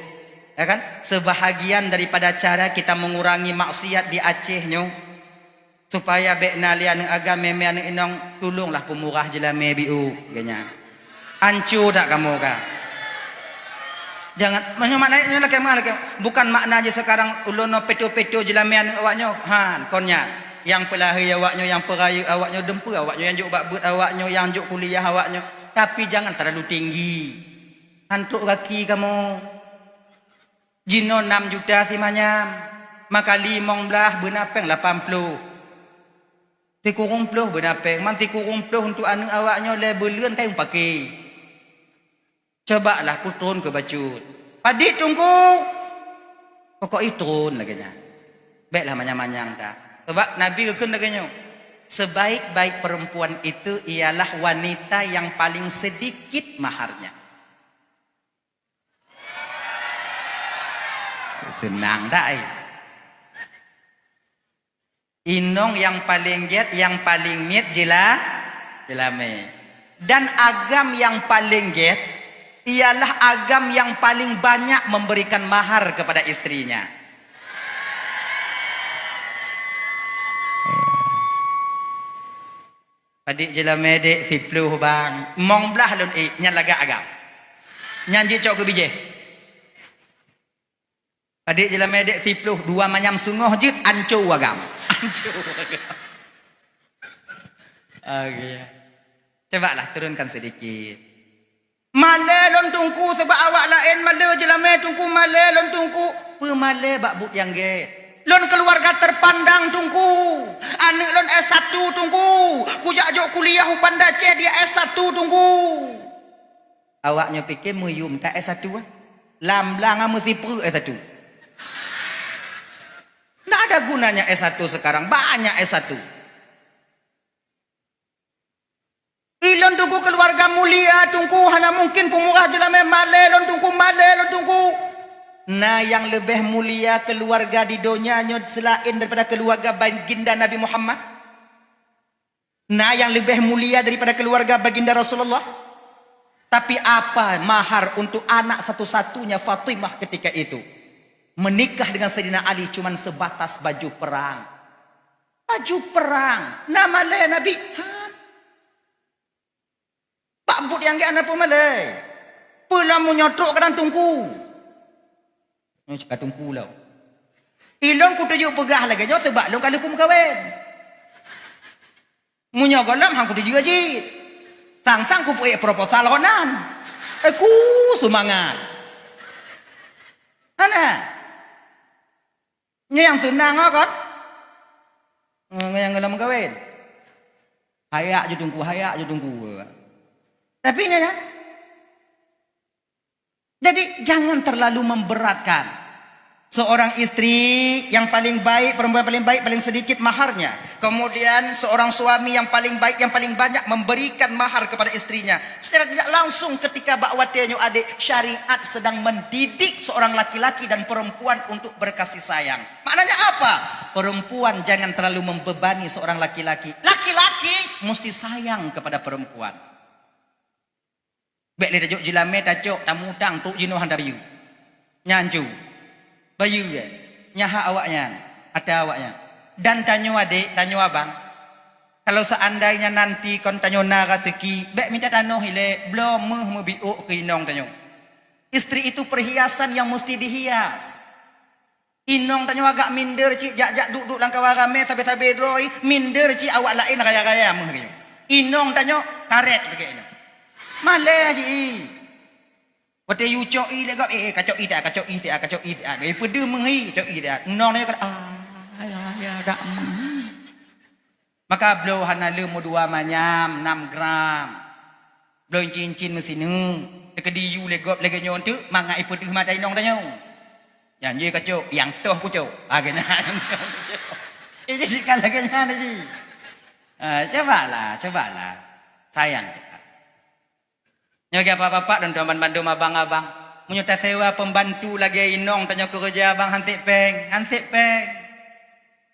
Ya kan? Sebahagian daripada cara kita mengurangi maksiat di Aceh nyoe, supaya bék na lé aneuëk agam, mémé aneuëk inong, tulonglah peumurah jeulamé biuk, geunya. Anco tak kamoe ka? Jangan, meunyoe makna nyoe lakée meuah, lakée. Bukan makna jih sekarang ulôn nyoe peto-peto jeulamé aneuëk awak nyoe. Han, kon nyan. Nyang peulahé awak nyoe, nyang peurayeuk awak nyoe, dumpeue awak nyoe, nyang jok bak beuet awak nyoe, nyang jok kuliah awak nyoe. Tapi jangan terlalu tinggi. Han trok gaki kamoe. Jinoe nam juta simanyam, maka limong blaih beuna péng lapan ploh. Sikureueng ploh beuna péng, man sikureueng ploh untuk aneuëk awak nyoe lhée buleuen ka meupaké. Cobalah putron keu bacut. Padit tungku. Pokok itron lagée nyan. Béklah manyang-manyang that. Sebab Nabi geukheun lagée nyoe, sebaik-baik perempuan itu ialah wanita yang paling sedikit maharnya. Seunang that, eh? Inong nyang paleng gét, nyang paleng miet jila-, jeulamé. Dan agam nyang paleng gét ialah agam nyang paling banyak memberikan mahar kepada istrinya. Padit jeulamé dek, siploh bang. Mong blaih lôn ék, nyan lagak agam. Nyan jicok keu bijéh. Padit jeulamé dek, siploh, dua manyam sungoh jeuet, anco agam. Anco agam. Oke. Cobalah turunkan sedikit. Malée lôn tungku, sabab awak laén malée jeulamé tungku, malée lôn tungku. Peumalée bak buet nyang gét. Lôn keuluwarga terpandang tungku. Aneuëk lôn S satu tungku. Kujak jok kuliah u Banda Aceh, dia S satu tungku. Awak nyoe pike meuyum that S satu, eh? Lam blang meusipreuk S satu. Ndak ada gunanya S satu sekarang, banyak S satu. Ilôn tungku keuluwarga mulia tungku, hana mungkin peumurah jeulamé, malée lôn tungku, malée lôn tungku. Na nyang leubeh mulia keuluwarga di donya nyoe seulaén daripada keuluwarga baginda Nabi Muhammad? Na nyang leubeh mulia daripada keuluwarga baginda Rasulullah? Tapi apa mahar untuk anak satu-satunya Fatimah ketika itu? Menikah dengan Saidina Ali cuman sebatas baju perang. Baju perang. Na malée Nabi? Han. Bak buet nyang gét hana peumalée. Peue lom meunyoe trok kadang tungku. Nyoe cit ka tungku lom. Ilôn kutuju peugah lagée nyoe sabab lôn ka lheueh kumeukawen. Meunyoe gohlom han kutuju cit. Sang-sang kupeuék proposal kok nan. Eh, ku seumangat. Hana. Nyoe nyang seunang, oh, kon? Ngon nyang gohlom meukawen. Hayak ju tungku, hayak ju tungku. Tapi nyoe, ya. Jadi, jangan terlalu memberatkan. Seorang istri yang paling baik, perempuan paling baik, paling sedikit maharnya. Kemudian, seorang suami yang paling baik, yang paling banyak memberikan mahar kepada istrinya. Secara tidak langsung, ketika bak watée nyoe adek, syariat sedang mendidik seorang laki-laki dan perempuan untuk berkasih sayang. Maknanya apa? Perempuan jangan terlalu membebani seorang laki-laki. Laki-laki mesti sayang kepada perempuan. Bék lé tajok jeulamé, tacok, tamutang, trok jinoe hana bayeue. Nyan cu. Bayeue, eh. Nyan hak awaknyan. Ata awaknyan. Dan tanyoe adék, tanyoe abang, kalau seandainya nanti kon tanyoe na raseuki, bék mita tanoh ilée, bloe méuh meubiôk keu inong tanyoe. Istri itu perhiasan yang mesti dihias. Inong tanyoe agak minder cit, jak-jak duek-duek lam kawan ramé, sabe-sabe droe, minder cit awak laén raya-raya méuh lagée nyoe. Inong tanyoe karet lagée nyoe. Malée cit. Watée yue cok ié lé gob, "Eh, eh, kacok ié siat, kacok ié siat, kacok ié siat." Eh, peudeuh meuhi, cok ié siat. Inong tanyoe kan, "Ah, ya, ya, dak." Maka bloe hana le meudua manyam, nam gram. Bloe incin-incin meusineuk. Teukeudi yue lé gob lagée nyoe teuk, mangat ipeudeuh mata inong tanyoe. Nyan jih kacok, nyang toh kucok. Ah, geuhnyan nyang toh kucok. Ini sih kan lagée nyan jih. Ah, cobalah, cobalah. Sayang kita. Nyoe geuh bapak-bapak dan tuan bandum abang-abang. Meunyoe tasewa pembantu lagée inong tanyoe keureuja abang, han sép péng, han sép péng.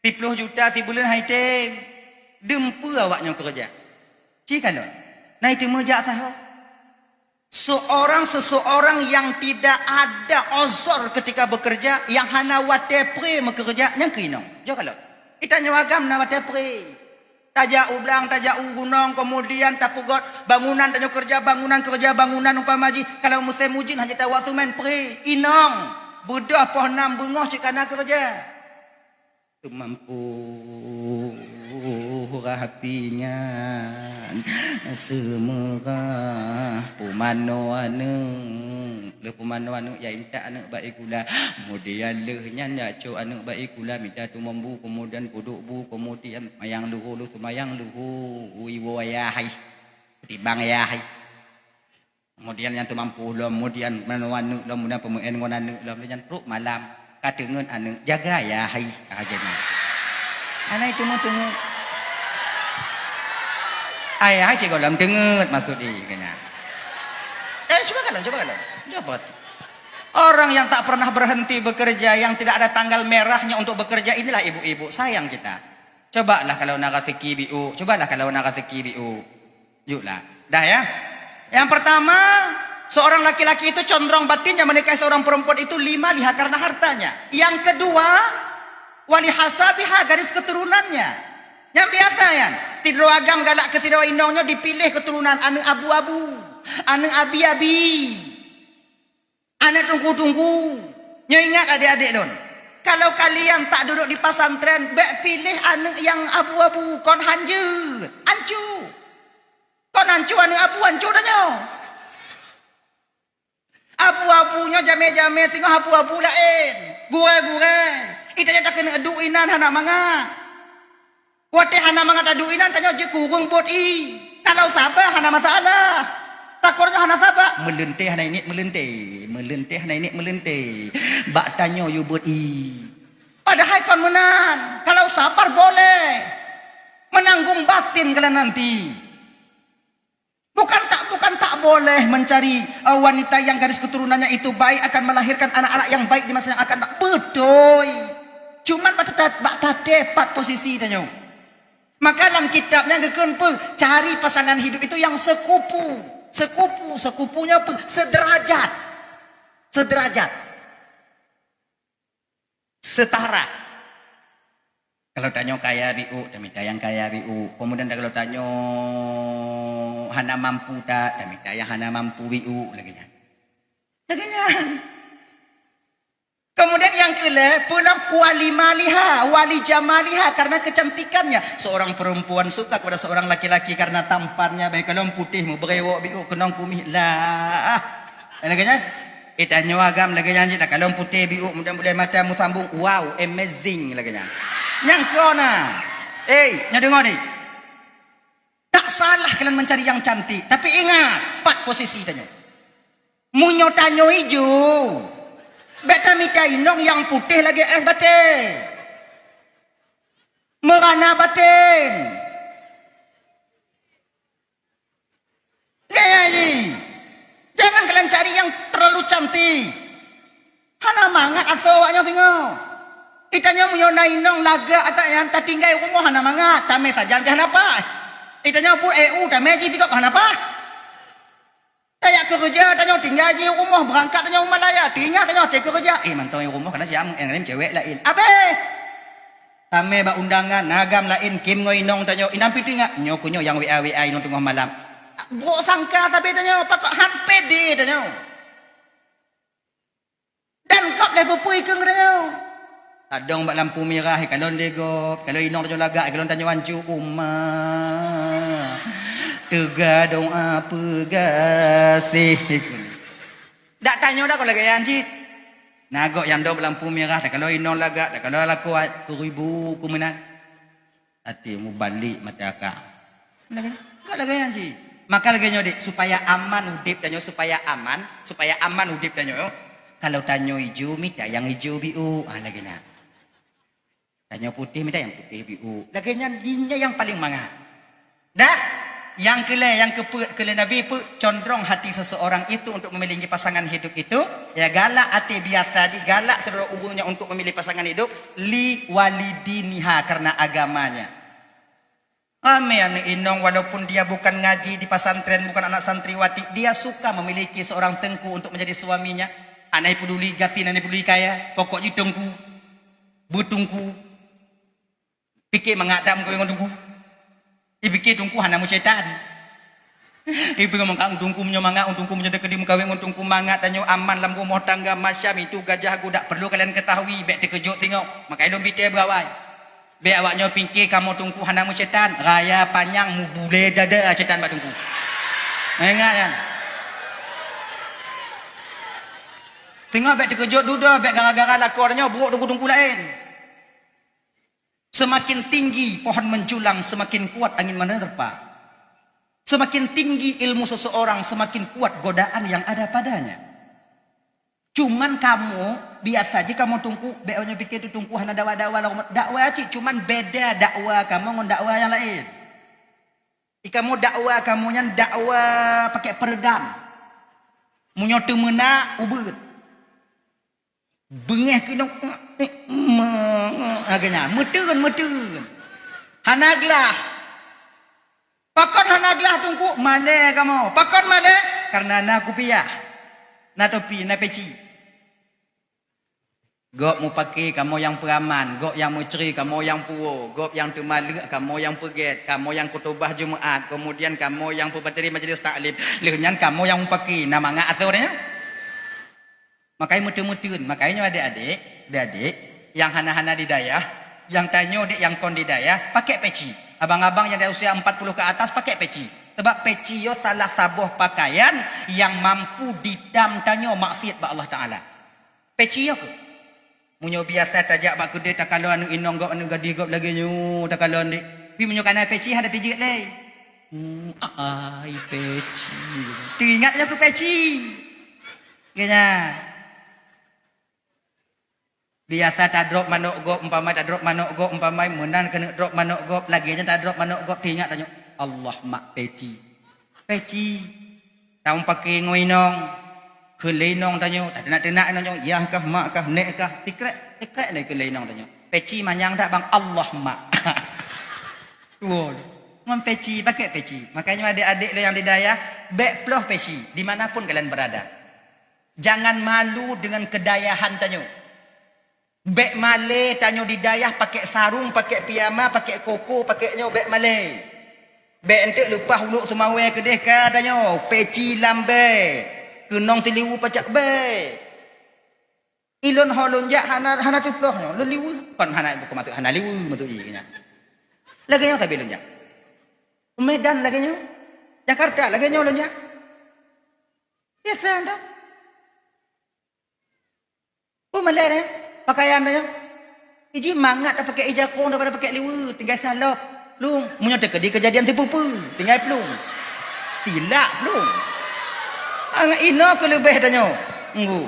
Siploh juta sibuleuen hai tem. Dum peue awak nyoe keureuja? Ci kalon. Na iteumeu jak saho. Seorang seseorang yang tidak ada uzur ketika bekerja, yang hana watée pré meukeureuja, nyang keu inong. Jok kalon. Itanyoe agam na watée pré. Tajak u blang, tajak u gunong, kemudian tapeugöt bangunan, tanyoe keureuja bangunan, keureuja bangunan umpama jih. Kalau musém ujeuen hana tawak seumén pré, inong, beudôh poh nam beungoh cit kana keureuja. Teumampu rapi nyan seumeurah pumanoe aneuëk. Lheueh pumanoe aneuëk, ya intat aneuëk bak sikula. Kemudian lheueh nyan ya cok aneuëk bak sikula, mita teumampu, kemudian peuduek bu, kemudian seumayang luho, lheueh seumayang luho, iwoe ayah hai. Tibang ayah hai. Kemudian nyang teumampu lom, kemudian manoe aneuëk lom, kemudian peumeuén ngon aneuëk lom, nyan trok malam. Ka teungeut aneuëk, jaga ayah hai. Ah, geuhnyan. Hana iteumeu teungeut. Ayah hai sigohlom teungeut maksud jih, geuhnyan. Eh, cuba kalon, cuba kalon. Cuba perhati. Orang yang tak pernah berhenti bekerja, yang tidak ada tanggal merahnya untuk bekerja, inilah ibu-ibu, sayang kita. Cobalah kalau na raseuki biôk, cobalah kalau na raseuki biôk. Yuklah. Dah ya. Yang pertama, seorang laki-laki itu condrong batinnya menikahi seorang perempuan itu lima liha karena hartanya. Yang kedua, wali hasabiha garis keturunannya. Nyang biasa nyan, sidroe agam galak keu sidroe inong nyoe dipiléh keuturonan aneuëk abu-abu, aneuëk abi-abi. Aneuëk teungku-teungku, nyoe ingat adék-adék lôn, kalau kalian tak duduk di pesantren, bék piléh aneuëk nyang abu-abu, kon han jeuet, ancu. Kon ancu aneuëk abu, ancu tanyoe. Abu-abu nyoe jamé-jamé singoh abu-abu laén, gurée-gurée. Itanyoe takeuneuk duek inan hana mangat. Watée hana mangat taduek inan, tanyoe jeuet keu ureuëng buet ié. Kalau saba hana masalah. Takot nyoe hana saba, meuleuntée hana inék meuleuntée, meuleuntée hana inék meuleuntée. Bak tanyoe yue buet ié. Padahai kon meunan, kalau sabar boleh. Menanggung batin kalian nanti. Bukan tak, bukan tak boleh mencari, eh, wanita yang garis keturunannya itu baik, akan melahirkan anak-anak yang baik di masa yang akan datang. Beutôi. Cuman bak tata-, bak tatepat posisi tanyoe. Maka lam kitab nyan geukheun peue? Cari pasangan hidup itu yang sekupu. Sekupu, sekupunya peue? Sederajat. Sederajat. Setara. Kalau tanyoe kaya biôk, tamita nyang kaya biôk. Kemudian kalau tanyoe hana mampu that, tamita nyang hana mampu biôk, lagée nyan. Lagée nyan. Kemudian nyang keulhée, pulang wali maliha, wali jamaliha karena kecantikannya. Seorang perempuan suka kepada seorang laki-laki karena tampannya, baik kalon putéh meubrewok biôk keunong kumiet lah. Lagée nyan. Eh, tanyoe agam lagée nyan cit, takalon putéh biôk, mudah-mudahan mata meusambong, wow, amazing lagée nyan. Nyang keu na. Eh, nyoe deungoe ni. Tak salah kalian mencari yang cantik, tapi ingat, pat posisi tanyoe. Meunyoe tanyoe ijo, bék tamita inong nyang putéh lagée és batée. Meurana baten. Gaya jih. Jangan kalian cari yang terlalu cantik. Hana mangat asoe awak nyoe singoh. Itanyoe meunyoe na inong lagak atak nyan tatinggai rumoh hana mangat, tamé sajan pih hana paih. Itanyoe buet E U tamé jih sigop hana paih. Tajak keureuja tanyoe tinggai jih rumoh, beurangkat tanyoe u Malaya, tinggai tanyoe até keureuja. Eh, mantong rumoh kana siam, nyang laén cewek laén. Abéh! Tamé bak undangan, na agam laén, kim ngon inong tanyoe, inong pih teuingat, nyoe keuh nyoe nyang W A-W A inong teungoh malam. Brok sangka sabe tanyoe, pakon han pede tanyoe. Dan gob lé peupui keu tanyoe. Tadong bak lampu mirah, kalon lé gob, kalon inong tanyoe lagak, kalon tanyoe ancu, "Uma, teuga doa peugaséh." Dak tanyoe dak kon lagée nyan cit. Na gob nyang dong bak lampu mirah, takalon inong lagak, takalon lakoe, keuribu, keu meunan. Até mubalek mata ka. Lagée, ka lagée nyan cit. Maka lagée nyoe dek, supaya aman udeb tanyoe, supaya aman, supaya aman udeb tanyoe. Kalau tanyoe ijo, mita nyang ijo biôk. Ah, lagée nyan. Tanyoe putéh, mita nyang putéh biôk. Lagée nyan, jih nyan nyang paleng mangat. Dah, nyang keulhée, nyang keupeuet, keu lé Nabi peue, condrong hati seseorang itu untuk memilih pasangan hidup itu, ya, galak até biasa jih, galak sidroe ureuëng nyan untuk memilih pasangan hidup, li walidiniha, karena agamanya. Ramé aneuk inong, walaupun dia bukan ngaji di pesantren, bukan anak santriwati, dia suka memiliki seorang teungku untuk menjadi suaminya. Hana peduli gasien, hana peduli kaya, pokok jih teungku. Beuteungku. Pike mangat dak meukawen ngon teungku. Ipike teungku hana meusyaitan. Ipike mangat teungku meunyoe mangat, teungku meunyoe teukeudi meukawen ngon teungku mangat, tanyoe aman lam rumoh tangga, macam itu gajah gudak, perlu kalian ketahui, bék teukeujot singoh. Makajih lôn bite beurawai. Bék awak nyoe pike kamoe teungku hana meusyaitan, raya panyang mubulée dada syaitan bak teungku. Ingat nyan. Singoh bék teukeujot dudoe, bék gara-gara lakoe nyoe brok teungku-teungku laén. Semakin tinggi pohon menjulang, semakin kuat angin menerpa. Semakin tinggi ilmu seseorang, semakin kuat godaan yang ada padanya. Cuman kamoe, biasa jih kamoe teungku, bék awak nyoe pike teungku hana dakwa-dakwa, dakwa cit, cuman beda dakwa kamoe ngon dakwa nyang laén. Di kamoe dakwa kamoe nyan dakwa pakai peredam. Meunyoe teumeunak, ubeuet. Beungéh keunoe, agaknya, meuteun, meuteun. Hana glah. Pakon hana glah teungku? Malée kamoe. Pakon malée? Karena na kupiah, na topi, na peci. Gob mupake kamoe nyang peuraman, gob nyang meucre kamoe nyang puwoe, gob nyang teumaleuek kamoe nyang peugét, kamoe nyang khutubah Jumaat, kemudian kamoe nyang peubateri majelis taklim. Lheueh nyan kamoe nyang mupake, na mangat asoe nyan. Makajih meuteun-meuteun, makajih nyoe adék-adék, adék-adék nyang hana-hana di dayah, nyang tanyoe dek nyang kon di dayah, pakai peci. Abang-abang nyang dari usia empat puluh ke atas pakai peci. Sebab peci nyoe salah saboh pakaian nyang mampu ditam tanyoe maksiat bak Allah Taala. Peci nyoe keuh. Meunyoe biasa tajak bak keudée takalon aneuk inong gob, aneuk gadih gob lagée nyoe takalon dek. Pi meunyoe kana peci hana teujeuet lé. Hmm, ai peci. Teuingat nyoe keu peci. Geunya. Biasa tadrop manok gob, umpamai tadrop manok gob, umpamai meunan keuneuk drop manok gob, lagée nyan tadrop manok gob, teuingat tanyoe, "Allah mak peci." Peci. Tameupaké ngon inong. Kheun lé inong tanyoe, tateunak-teunak inong tanyoe, yah kah, mak kah, nék kah, tikrek, tikrek lé kheun lé inong tanyoe. Peci manyang that bang, Allah mak. Tuwoe. Ngon peci, pakai peci. Makanya adék-adék lôn nyang di dayah, bék ploh peci, di mana pun kalian berada. Jangan malu dengan kedayahan tanyoe. Bék malée tanyoe di dayah pakai sarung, pakai piyama, pakai koko, pakai nyoe, bék malée. Bék enteuk leupah ulok teumawé keudeh ka tanyoe, peci lambée, keunong teuliwu pacak bék. Ilôn ho lôn jak hana, hana teuploh nyoe, lôn liweue. Kon hana, bukan maksud hana liweue, maksud jih nyan. Lagée nyoe sabe lôn jak. Medan lagée nyoe. Jakarta lagée nyoe lôn jak. Biasa dah. Peue malée nyan? Pakaian nyan. Iji mangat tapakai ija kong daripada pakai liweue, tinggai salop, plueng. Meunyoe teukeudi keujadian sipeue-peue, tinggai plueng. Silak plueng. Angat inoe keuleubeh tanyoe. Enggu.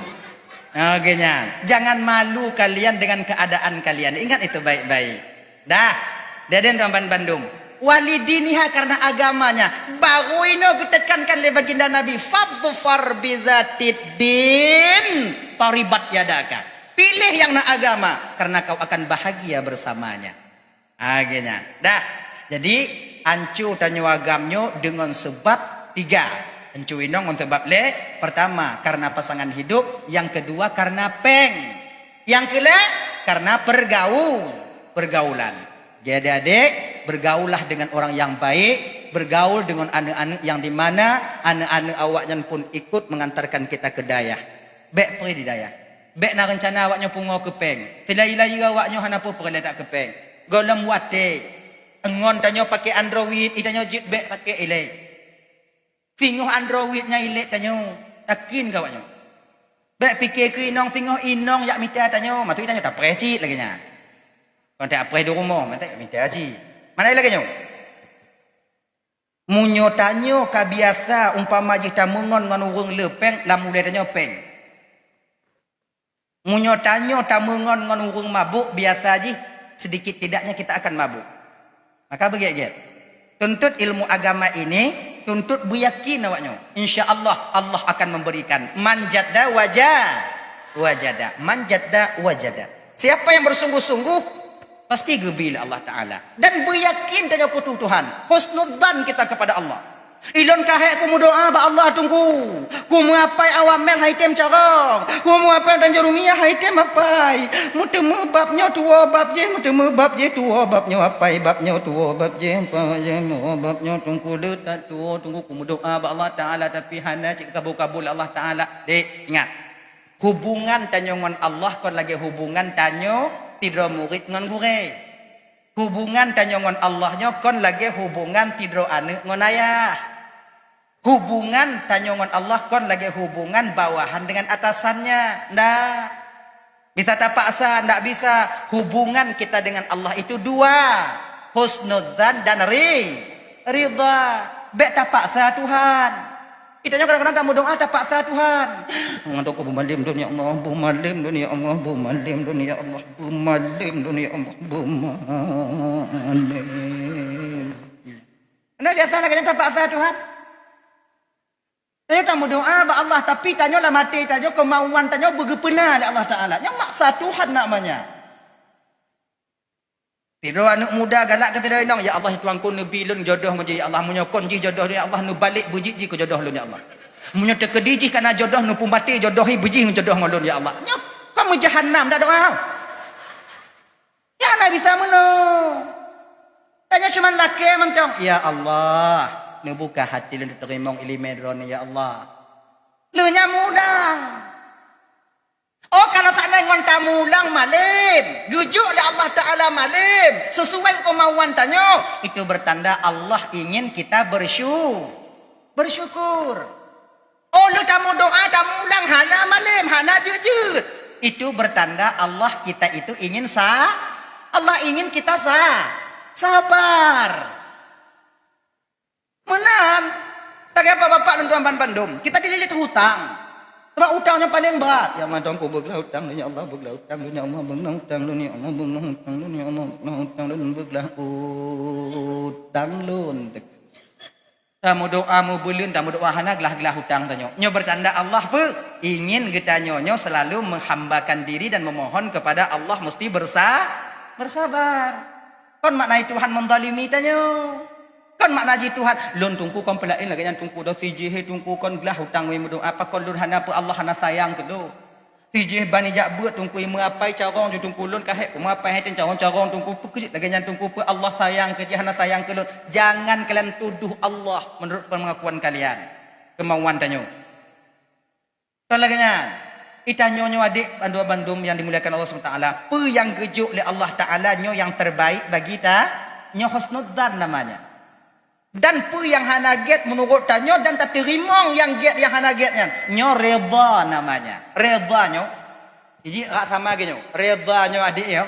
Oke nyan. Jangan malu kalian dengan keadaan kalian. Ingat itu baik-baik. Dah, deden tuan ban bandum. Walidiniha, karena agamanya. Baru inoe geutekankan lé baginda Nabi, "Fadfar bizatid din, taribat yadaka." Pilih yang na agama, karena kau akan bahagia bersamanya. Akhirnya, dah. Jadi, ancu tanyoe agam nyoe dengan sebab tiga. Ancu inong ngon sebab lé. Pertama, karena pasangan hidup. Yang kedua, karena péng. Yang keulhée, karena pergau-, Pergaulan. Jadi adék, bergaullah dengan orang yang baik, bergaul dengan aneuk-aneuk yang di mana aneuk-aneuk awaknyan pun ikut mengantarkan kita ke dayah. Bék peureulee di dayah. Bék na reuncana awaknyoe pungo keu péng. Seulai-lai awaknyoe hana peue peureulée that keu péng. Gohlom watée. Ngon tanyoe pakai Android, i tanyoe jeuet bék pakai ilée. Singoh Android nyang ilée tanyoe, yakin keu awaknyoe. Bék pike keu inong singoh inong jak mita tanyoe, maksud tanyoe tapreh cit lagée nyan. Kon tapreh di rumoh, maté mita cit. Mana lagée nyoe? Meunyoe tanyoe ka biasa umpama jih tameungon ngon ureuëng le péng lam ulée tanyoe péng. Meunyoe tanyoe tameungon ngon ureuëng mabuk, biasa jih sedikit tidaknya kita akan mabuk. Maka beugét-gét. Tuntut ilmu agama ini, tuntut beuyakin awaknyoe. Insya Allah, Allah akan memberikan. Man jadda waja-, wajada. Man jadda wajada. Siapa yang bersungguh-sungguh, pasti geubri lé Allah Ta'ala. Dan beuyakin tanyoe keu Tuhan. Husnudzan kita kepada Allah. Ilôn ka hék kumeudoá bak Allah Teungku. Kumeuapai awamel hai tem carông. Kumeuapai dan jurumiyah hai tem apai. Meuteumé bab nyoe tuwoe bab jéh, meuteumé bab jéh tuwoe bab nyoe apai, bab nyoe tuwoe bab jéh, apai jéh tuwoe bab nyoe Teungku le that tuwoe Teungku kumeudoá bak Allah Ta'ala tapi hana cit kabul-kabul Allah Ta'ala. Dek, ingat. Hubungan tanyoe ngon Allah kon lagée hubungan tanyoe sidroe murit ngon gurée. Hubungan tanyoe ngon Allah nyoe kon lagée hubungan sidroe aneuëk ngon ayah. Hubungan tanyoe ngon Allah kon lagée hubungan bawahan dengan atasannya. Ndak. Bisa tapaksa, ndak bisa. Hubungan kita dengan Allah itu dua. Husnudzan dan ri-, ridha. Bék tapaksa Tuhan. Kita nyoe kadang-kadang tameudoá tapaksa Tuhan. Ngon doa beumalém lôn ya Allah, beumalém lôn ya Allah, beumalém lôn ya Allah, beumalém lôn ya Allah, beumalém. Nah, biasa nak kena tapaksa Tuhan. Tanyoe tameudoá bak Allah, tapi tanyoe lam até tanyoe keumauan tanyoe beugeupeuna lé Allah Ta'ala. Nyoe maksa Tuhan namanya. Sidroe aneuëk muda galak keu sidroe inong, "Ya Allah, Tuhanku neubi lôn jodoh ngon jih, ya Allah. Meunyoe kon jih jodoh lôn, ya Allah, neubalek beujih jih keu jodoh lôn, ya Allah. Meunyoe teukeudi jih kana jodoh, neupeumaté jodoh hi beujih jodoh ngon lôn, ya Allah." Nyoe kon meujahanam dak doá. Ya hana bisa meunoe. Tanyoe cuma lakée mantong, "Ya Allah, neubuka hati lôn teurimong iéleumé droeneuh, ya Allah." Lheueh nyan mulang. Oh, kalau seandai ngon tamulang malém, geujok lé Allah Ta'ala malém, sesuai keumauan tanyoe, itu bertanda Allah ingin kita bersyu-, bersyukur. Oh, lheueh tameudoá, tamulang hana malém, hana jeuet-jeuet, itu bertanda Allah kita itu ingin sa-, Allah ingin kita sa-, sabar. Meunan, lagée bapak-bapak lôn tuan ban bandum, kita dililit hutang. Sebab hutang nyoe paleng brat. Ya Allah, Tuhanku, beuglah hutang lôn, ya Allah, beuglah hutang lôn, ya Allah, beuglah hutang lôn, ya Allah, beuglah hutang lôn, ya Allah, beuglah hutang lôn, beuglah hutang lôn. Tameudoá meubuleuen, tameudoá hana glah-glah hutang tanyoe. Nyoe bertanda Allah peu ingin geutanyoe nyoe selalu menghambakan diri dan memohon kepada Allah mesti bersa-, bersabar. Kon makna Tuhan menzalimi tanyoe. Kon makna jih Tuhan, lôn Teungku kon peulaén lagée nyan Teungku, doh si jih he Teungku kon glah hutang wée meudoá, apa kon lôn hana peu Allah hana sayang keu lôn. Si jih ban ijak beuet Teungku imeuapai carông ju Teungku lôn ka hék kumeuapai hai tem carông-carông Teungku peu keujeuet lagée nyan Teungku peu Allah sayang keu jih hana sayang keu lôn. Jangan kalian tuduh Allah menurut pengakuan kalian. Kemauan tanyoe. Kon lagée nyan, itanyoe nyoe adék bandum-bandum nyang dimuliakan Allah Subhanahu Wa Taala, peue nyang geujok lé Allah Taala nyoe nyang terbaik bagi ta, nyoe husnudzan namanya. Dan peue nyang hana gét meunurot tanyoe dan tateurimong nyang gét nyang hana gét nyan, nyoe redha namanya. Redha nyoe, jih rak sama geuh nyoe, redha nyoe adék nyoe,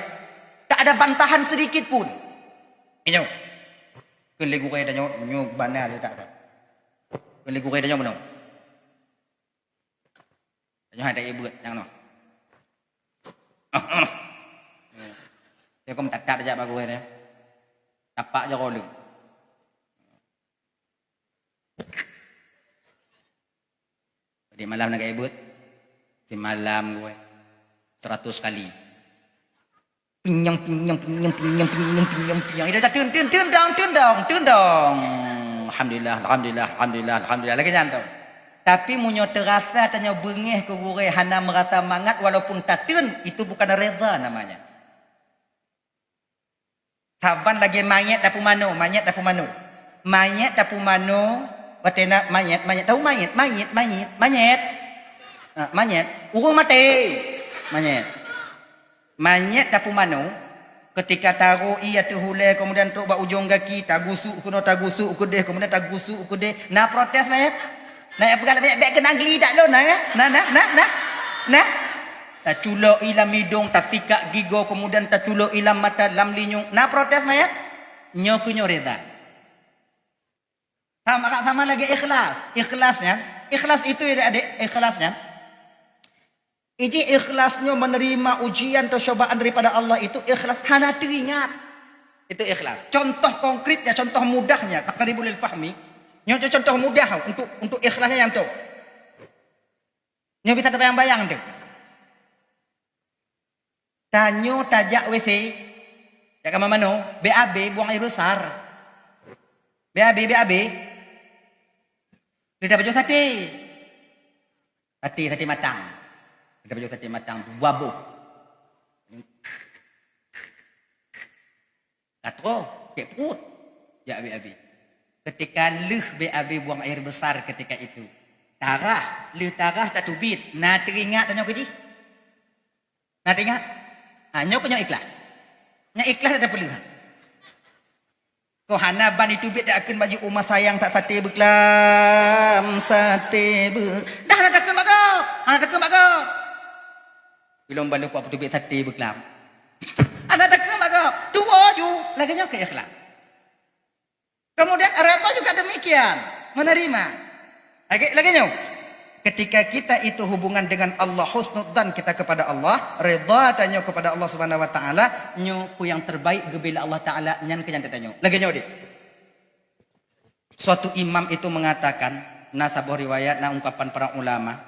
tak ada bantahan sedikit pun. Nyoe, keu lé gurée tanyoe, nyoe bana lé tak ada. Keu lé gurée tanyoe bunoe. Tanyoe hai taibeuet nyang noh. Dia kau metatat aja bak gurée dia. Tapak je rolling. Tadi malam nak ibeuet. Simalam gurée. Seratus kali. Pinyong, pinyong, pinyong, pinyong, pinyong, pinyong, pinyong. Ida dah tun, tun, tun dong, tun dong, tun dong. Alhamdulillah, alhamdulillah, alhamdulillah. Lagi nyan tu. Tapi meunyoe terasa tanyoe beungéh keu gurée hana merasa mangat walaupun tatun, itu bukan redha namanya. Saban lagèe manyèt tapeumanoe, manyèt tapeumanoe. Manyèt tapeumanoe, watèe na manyèt, manyèt, tahu manyèt, manyèt, manyèt, manyèt. Ha, manyèt. Ureueng maté. Manyèt. Manyèt tapeumanoe, ketika taroh ié ateueh ulèe, kemudian trok bak ujong gaki, tagusuk keunoe, tagusuk keudeh, kemudian tagusuk keudeh. Na protes manyèt? Na peugah lé manyèt, "Bèk keunan geulidak lôn," na, ya? Na, na, na, na, na. Taculok ié lam idong, tasikak gigoe, kemudian taculok ié lam mata, lam linyueng. Na protes manyèt? Nyoe keuh nyoe reda. Sama, sama lagèe ikhlas. Ikhlas nyan, ikhlas itu ya adik, ikhlas nyan. Iji ikhlas nyoe menerima ujian atau cobaan daripada Allah itu ikhlas hana teuingat. Itu ikhlas. Contoh konkretnya, contoh mudahnya, taqribul lil fahmi. Nyoe contoh mudah untuk, untuk ikhlasnya nyang tu. Nyoe bisa tabayang-bayang tu. Tanyoe tajak W C, jak ka manoe, B A B buang air besar. B A B, B A B. Lé tapajoh saté. Saté, saté matang. Lé tapajoh saté matang, dua boh. Ka troh, cek pruet. Jak B A B. Ketika lheueh B A B buang air besar ketika itu, tarah, lheueh tarah tateubiet, na teuingat tanyoe keu jih? Na teuingat? Ha, nyoe keuh nyoe ikhlas. Nyoe ikhlas dak tapeuleueh. Ko hana ban iteubiet dak kheun bak jih, "Uma sayang, that saté beuklam, saté beu." Dah hana takheun bak gob, hana takheun bak gob. Ilôn ban lôn kuat peuteubiet saté beuklam. Hana takheun bak gob. Tuwoe ju, lagèe nyoe keuh ikhlas. Kemudian redha juga demikian, menerima. Lagèe, lagèe nyoe. Ketika kita itu hubungan dengan Allah, husnudzan kita kepada Allah, redha tanyoe kepada Allah Subhanahu wa Taala, nyoe peue nyang terbaik geubri lé Allah Taala, nyan keuh nyang tanyoe. Lagèe nyoe deh. Suatu imam itu mengatakan, na saboh riwayat, na ungkapan para ulama,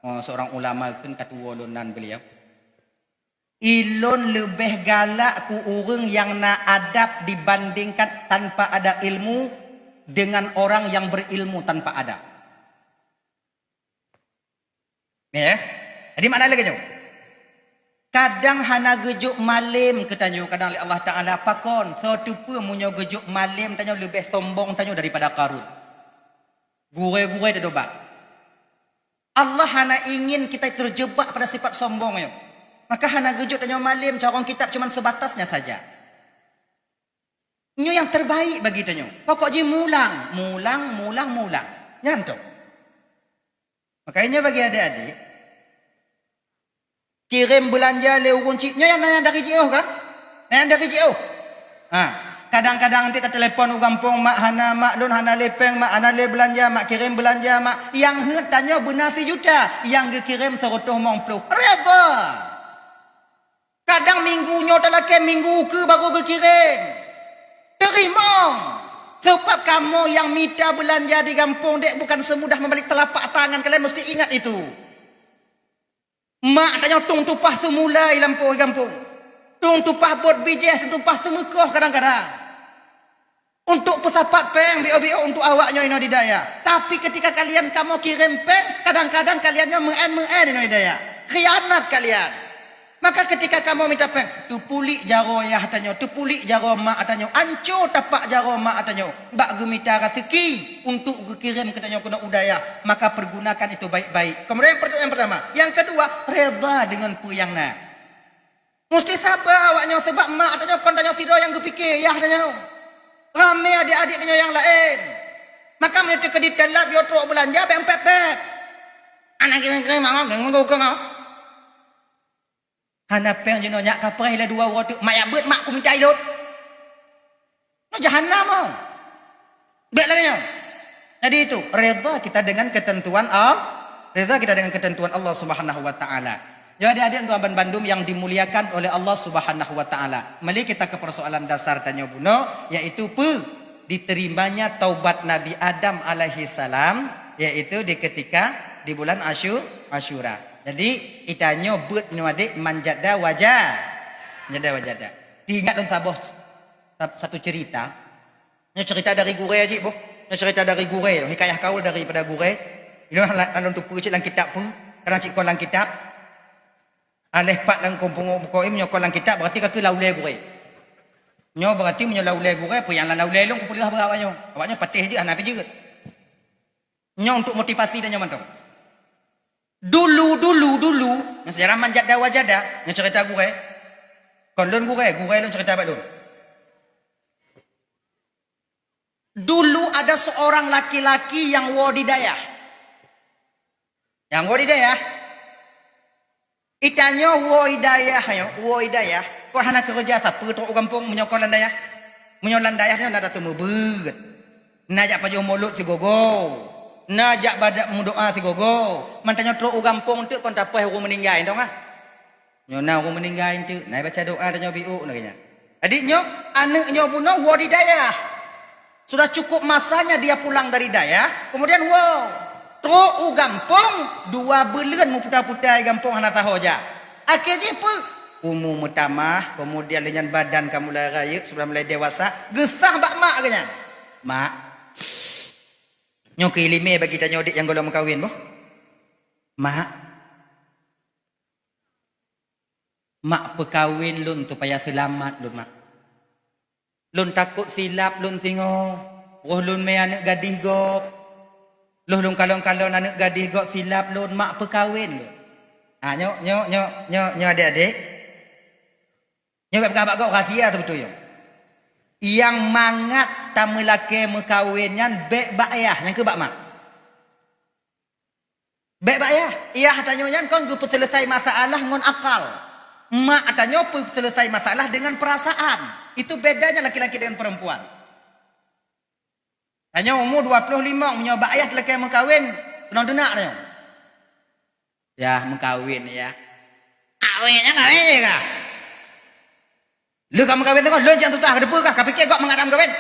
oh, seorang ulama kheun ka tuwoe lôn nan beliau. Ilôn leubeh galak keu ureueng nyang na adab dibandingkan tanpa ada ilmu dengan orang yang berilmu tanpa adab. Ya. Jadi makna lagèe nyoe. Kadang hana geujok malém keu tanyoe, kadang lé Allah Taala pakon, soe teupeu meunyoe geujok malém tanyoe leubeh sombong tanyoe daripada Qarun. Gurèe-gurèe teudobat. Allah hana ingin kita terjebak pada sifat sombong nyoe. Maka hana geujok tanyoe malém, carông kitab cuman sebatasnya saja. Nyoe nyang terbaik bagi tanyoe. Pokok jih mulang, mulang, mulang, mulang. Nyan tu. Makanya bagi adik-adik, kirém beulanja lé ureueng cit, nyoe nyang na nyang dari jiôh kan? Na nyang dari jiôh. Ha, kadang-kadang nanti tatelepon u gampông, "Mak hana, mak lôn hana lé péng, mak hana lé beulanja, mak kirém beulanja, mak." Nyang heuet tanyoe beuna sijuta, nyang geukirém seureutôh limong ploh. Redha! Kadang minggu nyoe talakée, minggu ukeue barô geukirém. Teurimong! Sabab kamoe nyang mita beulanja di gampông dek bukan seumudah membalék teulapak tangan, kalian musti ingat itu. Mak tanyoe tueng tupah seumula i lampôh i gampông. Tueng tupah bot bijéh, tueng tupah seumeukoh kadang-kadang. Untuk peusapat péng biôh-biôh untuk awak nyoe inoe di dayah. Tapi ketika kalian kamoe kirém péng, kadang-kadang kalian nyoe meu'en-meu'en inoe di dayah. Khianat kalian. Maka ketika kamoe mita péng, teupulik jaroe yah tanyoe, teupulik jaroe mak tanyoe, anco tapak jaroe mak tanyoe bak geumita raseuki untuk geukirém keu tanyoe keunoe u dayah. Maka pergunakan itu baik-baik. Kemudian yang per-, yang pertama. Yang kedua, redha dengan peue nyang na. Musti saba awak nyoe, sabab mak tanyoe kon tanyoe sidroe nyang geupike, yah tanyoe. Ramé adik-adik tanyoe nyang laén. Maka meunyoe teukeudi teulat, yo trok beulanja, bèk pép-pép. Aneuk keuh-keuh mama geng meugoe keu ngau. Hana péng jinoe nyak kapreh lé dua uroe teuk, mak yak beuet mak kumita ilot. Nyoe jahanam, oh. Bèk lagèe nyoe. Jadi itu, redha kita dengan ketentuan Al-, redha kita dengan ketentuan Allah Subhanahu wa Ta'ala. Ya, adik-adik tuan bandum yang dimuliakan oleh Allah Subhanahu wa Ta'ala. Mari kita ke persoalan dasar tanyoe bunoe, yaitu pe-, diterimanya taubat Nabi Adam alaihi salam, yaitu di ketika di bulan Asyu-, Asyura. Jadi, itanyoe beuet nyoe adik manjada waja-, manjada wajada. Ingat lôn saboh Sa-, satu cerita. Nyoe cerita dari gurée cit boh. Nyoe cerita dari gurée, hikayah kaul daripada gurée. Inoe la-, lam teupeu cit lam kitab peue, kadang cit kon lam kitab. Aléh pat lam kampung bukoe meunyoe kon lam kitab, berarti ka keuh lam ulée gurée. Nyoe berarti meunyoe lam ulèe gurèe, peue nyang lam ulèe lôn kupeugah bak awaknyoe. Awaknyoe patéh jeuet hana pijeuet. Nyoe untuk motivasi tanyoe mantong. Dulu, dulu, dulu, nyoe sejarah man jadda wa jadda, nyoe cerita gurèe. Kon lôn gurèe, gurèe lôn cerita bak lôn. Dulu ada seorang laki-laki nyang woe di dayah. Nyang woe di dayah. Itanyoe woe di dayah nyoe, woe di dayah. Kon hana keureuja sapeue trok u gampông meunyoe kon lam dayah. Meunyoe lam dayah nyoe na tateumeubeut. Na jak pajoh mulod sigoe-goe. Na jak badat meudoa sigoe-goe. Mantong nyoe trok u gampông teuk kon tapoh ureueng meuninggai dong ah. Nyoe na ureueng meuninggai enteuk, na baca doa tanyoe biôk na geuh nyan. Jadi nyoe, aneuk nyoe bunoe woe di dayah. Sudah cukup masanya dia pulang dari dayah, kemudian woe. Trok u gampông, dua buleuen meuputa-puta di gampông hana saho jak. Akhé jih peue? Umu meutamah, kemudian lé nyan badan ka mulai rayeuk, sudah mulai dewasa, geusah bak mak geuh nyan. "Mak, nyoe keu iéleumé bagi tanyoe dék nyang gohlom meukawen boh. Mak, mak peukawen lôn supaya seulamat lôn, mak. Lôn takot silap lôn singoh, roh lôn mé aneuk gadih gob. Lôn kalon-kalon aneuk gadih gob silap lôn, mak peukawen lôn." Ah, nyoe, nyoe, nyoe, nyoe, nyoe adék-adék. Nyoe bèk peugah bak gob rahsia teubeutôi nyoe. Nyang mangat tameulakèe meukawen nyan bèk bak yah, nyang keu bak mak. Bèk bak yah. Yah tanyoe nyan kon geupeuseuleusoe masalah ngon akal. Mak tanyoe peuseuleusai masalah dengan perasaan. Itu bedanya laki-laki dengan perempuan. Tanyoe umu dua ploh limong, meunyoe bak yah teulakèe meukawen, keunong teunak tanyoe. Yah meukawen, yah. Kawen, nyang kawen je kah? Lheueh ka meukawen teungoh, lheueh jak tutah, ka teupeue kah? Ka piké gob mangat meukawen?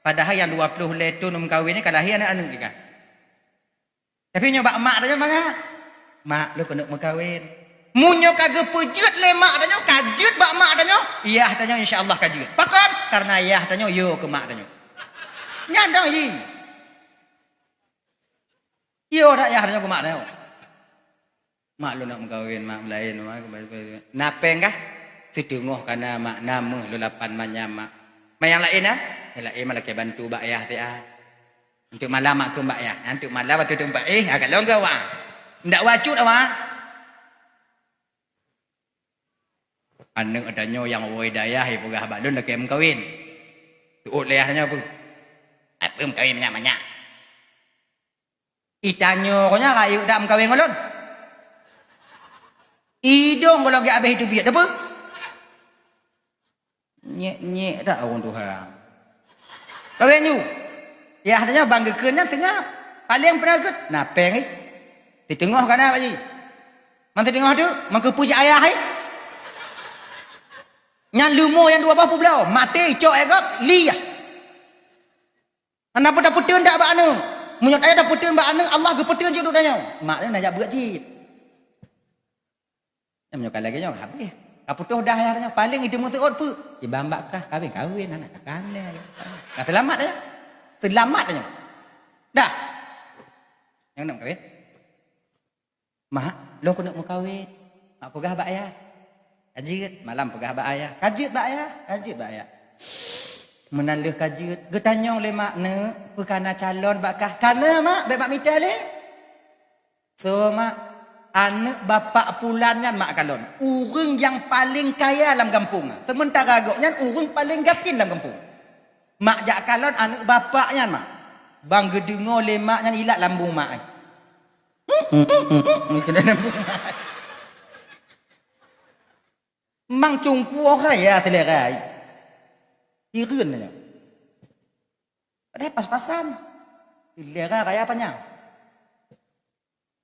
Padahai nyang dua ploh lhèe thôn meukawen nyan ka lahé aneuk-aneuk kah? Tapi nyoe bak mak tanyoe mangat. "Mak, lôn keuneuk meukawen." Meunyoe ka geupeujeuet lé mak tanyoe, ka jeuet bak mak tanyoe, yah tanyoe insya Allah ka jeuet. Pakon? Karena yah tanyoe yo keu mak tanyoe. Nyan dong yi. Yo dak yah tanyoe keu mak tanyoe. "Mak, lôn nak meukawen, mak, meulaén, mak." "Na péng kah?" "Siteungoh ka na, mak, na meuh lôn lapan manyam, mak." "Ma nyang laén, ah?" "Nyang laén mah lakèe bantu bak yah siat. Enteuk malam mak kheun bak yah. Enteuk malam ateueh teumpat éh, agak lôn geuwa. Ndak wacut awak." Aneuk tanyoe nyang woe dayah, ipeugah bak lôn lakèe meukawen. Tuôt lé yah tanyoe peue? "Apeue meukawen manyak-manyak?" "Itanyoe nyan rayeuk dak meukawen ngon lôn? Idong gohlom gét abéh itu biet, apeue?" Nyek-nyek dak ureueng tuha. Kawen ju. Yah tanyoe ban geukheun nyan teungab. Paleng peunaget, na péng ih. Siteungoh ka na, Pak Ji. Man siteungoh tu, man keupeue cit ayah ih. Nyan leumo nyang dua boh peubloe, maté icok éh gob, li yah. Hana peue tapeuteun dak bak aneuk. Meunyoe tanyoe tapeuteun bak aneuk, Allah geupeuteun cit duek tanyoe. Mak tanyoe na jak beuet cit. Nyan meunyoe ka lagèe nyoe, habéh. Ka putôh dah ayah tanyoe, paleng iteumeuseut peue? Iban bak kah, kawen-kawen, hana ka kanai. Ka seulamat tanyoe. Seulamat tanyoe. Dah. Nyang keuneuk meukawen. "Mak, lôn keuneuk meukawen." Mak peugah bak ayah. Ka jeuet, malam peugah bak ayah. Ka jeuet bak ayah, ka jeuet bak ayah. Meunan lheueh ka jeuet, geutanyong lé mak, "Neuk, peue ka na calon bak kah?" "Ka na, Mak, bèk mak mita lé." "Soe, Mak?" "Aneuk bapak pulan nyan, Mak, kalon. Ureueng nyang paleng kaya lam gampông. Seumeuntara gobnyan ureueng paleng gasien lam gampông." Mak jak kalon aneuk bapak nyan, Mak. Ban geudeungoe lé mak nyan ilat lambung mak ai. Keunan lambung mak ai. Mang cungku orang ya selera ai. Ireuen nyan. Padahai pas-pasan. Selera raya panyang.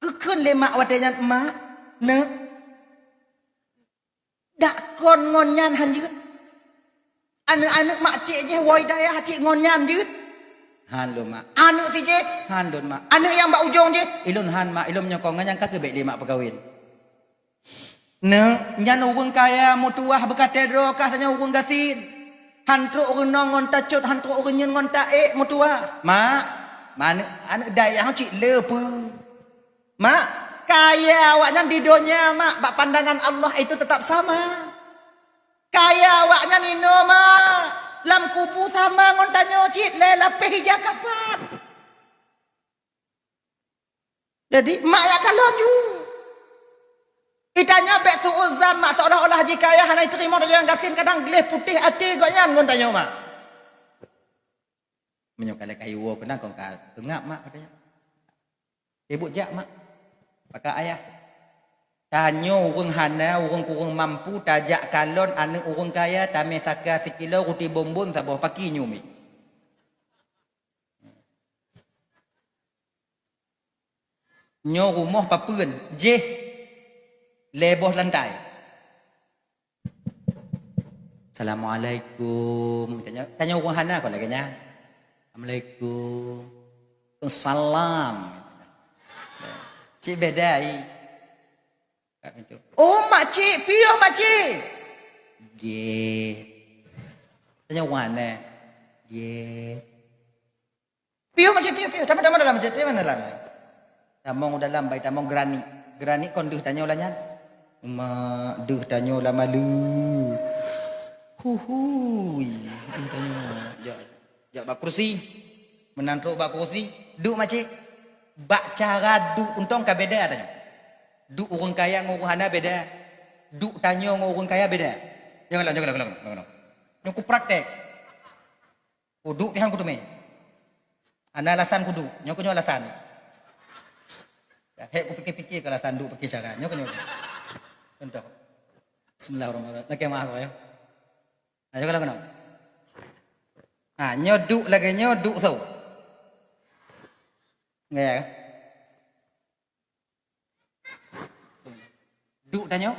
Geukheun lé mak watèe nyan, "Mak, neuk, dak kon ngon nyan han jeuet. Aneuk-aneuk mak cék jih woe dayah cit ngon nyan jeuet." "Han lôn, Mak." "Aneuk si jih?" "Han lôn, Mak." "Aneuk nyang bak ujong jih?" "Ilôn han, Mak. Ilôn meunyoe kon ngon nyan ka keuh bèk lé mak peukawen." "Neuk, nyan ureueng kaya meutuwah beukatée droe kah tanyoe ureueng gasien. Han trok ureueng nong ngon tacot, han trok ureueng nyeun ngon taék meutuwah. Mak, aneuk, aneuk dayah cit le peue. Mak, kaya awaknyan di donya, Mak, bak pandangan Allah itu tetap sama." Kaya awaknyan inoe, mak. Lam kubu sama ngon tanyoe cit lé lapéh ija kapan. Jadi, mak yak kalon ju. Itanyoe bék suuzan, mak, seolah-olah jikaya hana jiteurimong tanyoe nyang gasien, kadang gleh putéh até gobnyan ngon tanyoe, mak. Meunyoe ka lheueh kayu woe keunan kon ka teungab, mak, katanya. Ibu jak, mak. Pakak ayah. Tanyoe ureuëng hana, ureuëng kureueng mampu, tajak kalon aneuëk ureuëng kaya, tamé saka sikilo, ruti bonbon saboh paki nyoe mi. Nyoe rumoh papeuen, jih lhée boh lantai. Assalamualaikum. Tanyoe, tanyoe ureuëng hana kon lagée nyan. Assalamualaikum. Salam. Cit beda ai. Kat pintu. "Oh, makcik, piôh makcik." "Gét." Tanyoe ureuëng hana. "Gét." "Piôh makcik, piôh, piôh. Tamong, tamong dalam makcik, tamong dalam." Tamong dalam, baik tamong granit. Granit kon deuh tanyoe lah nyan. Mak, deuh tanyoe lah malu. Huhui, deuh tanyoe. Jak, jak bak kursi. Meunan trok bak kursi. "Duek makcik." Bak cara duek untông ka beda tanyoe. Duek ureuëng kaya ngon ureuëng hana beda. Duek tanyoe ngon ureuëng kaya beda. Jangan lah, jangan lah, jangan lah, jangan lah. Nyoe ku praktek. Kuduek pih han kuteumé. Hana alasan kuduek. Nyoe keuh nyoe alasan. Hék kupike-pike keu alasan duek pike cara. Nyoe keuh nyoe. Contoh. Bismillahirrahmanirrahim. Lakée meu'ah, ya. Ayo kalau kenal. Ha, nyoe duek lagée nyoe duek tho. Nggak ya? Duek tanyoe.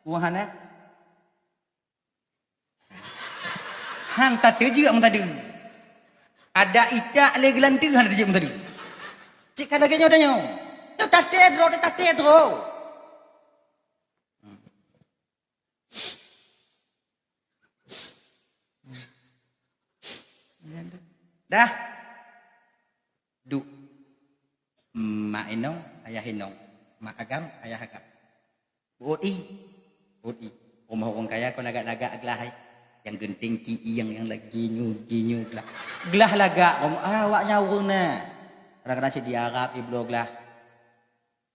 Wahana. Han tateujeuek meusadeue. Ada itak lé geulanteue han tateujeuek meusadeue. Cit ka lagée nyoe tanyoe. Nyoe taté droe, taté droe. Dah. Duek. Mak inong, ayah inong. Mak agam, ayah agam. Beuôt ie. Beuôt ie. Rumoh ureuëng kaya kon lagak-lagak glah ai. Nyang geunteng ci ieng nyang lagée nyoe, lagée nyoe glah. Glah lagak, rumoh, ah, awaknyan ureuëng na. Kadang-kadang cit di Arab ibloe glah.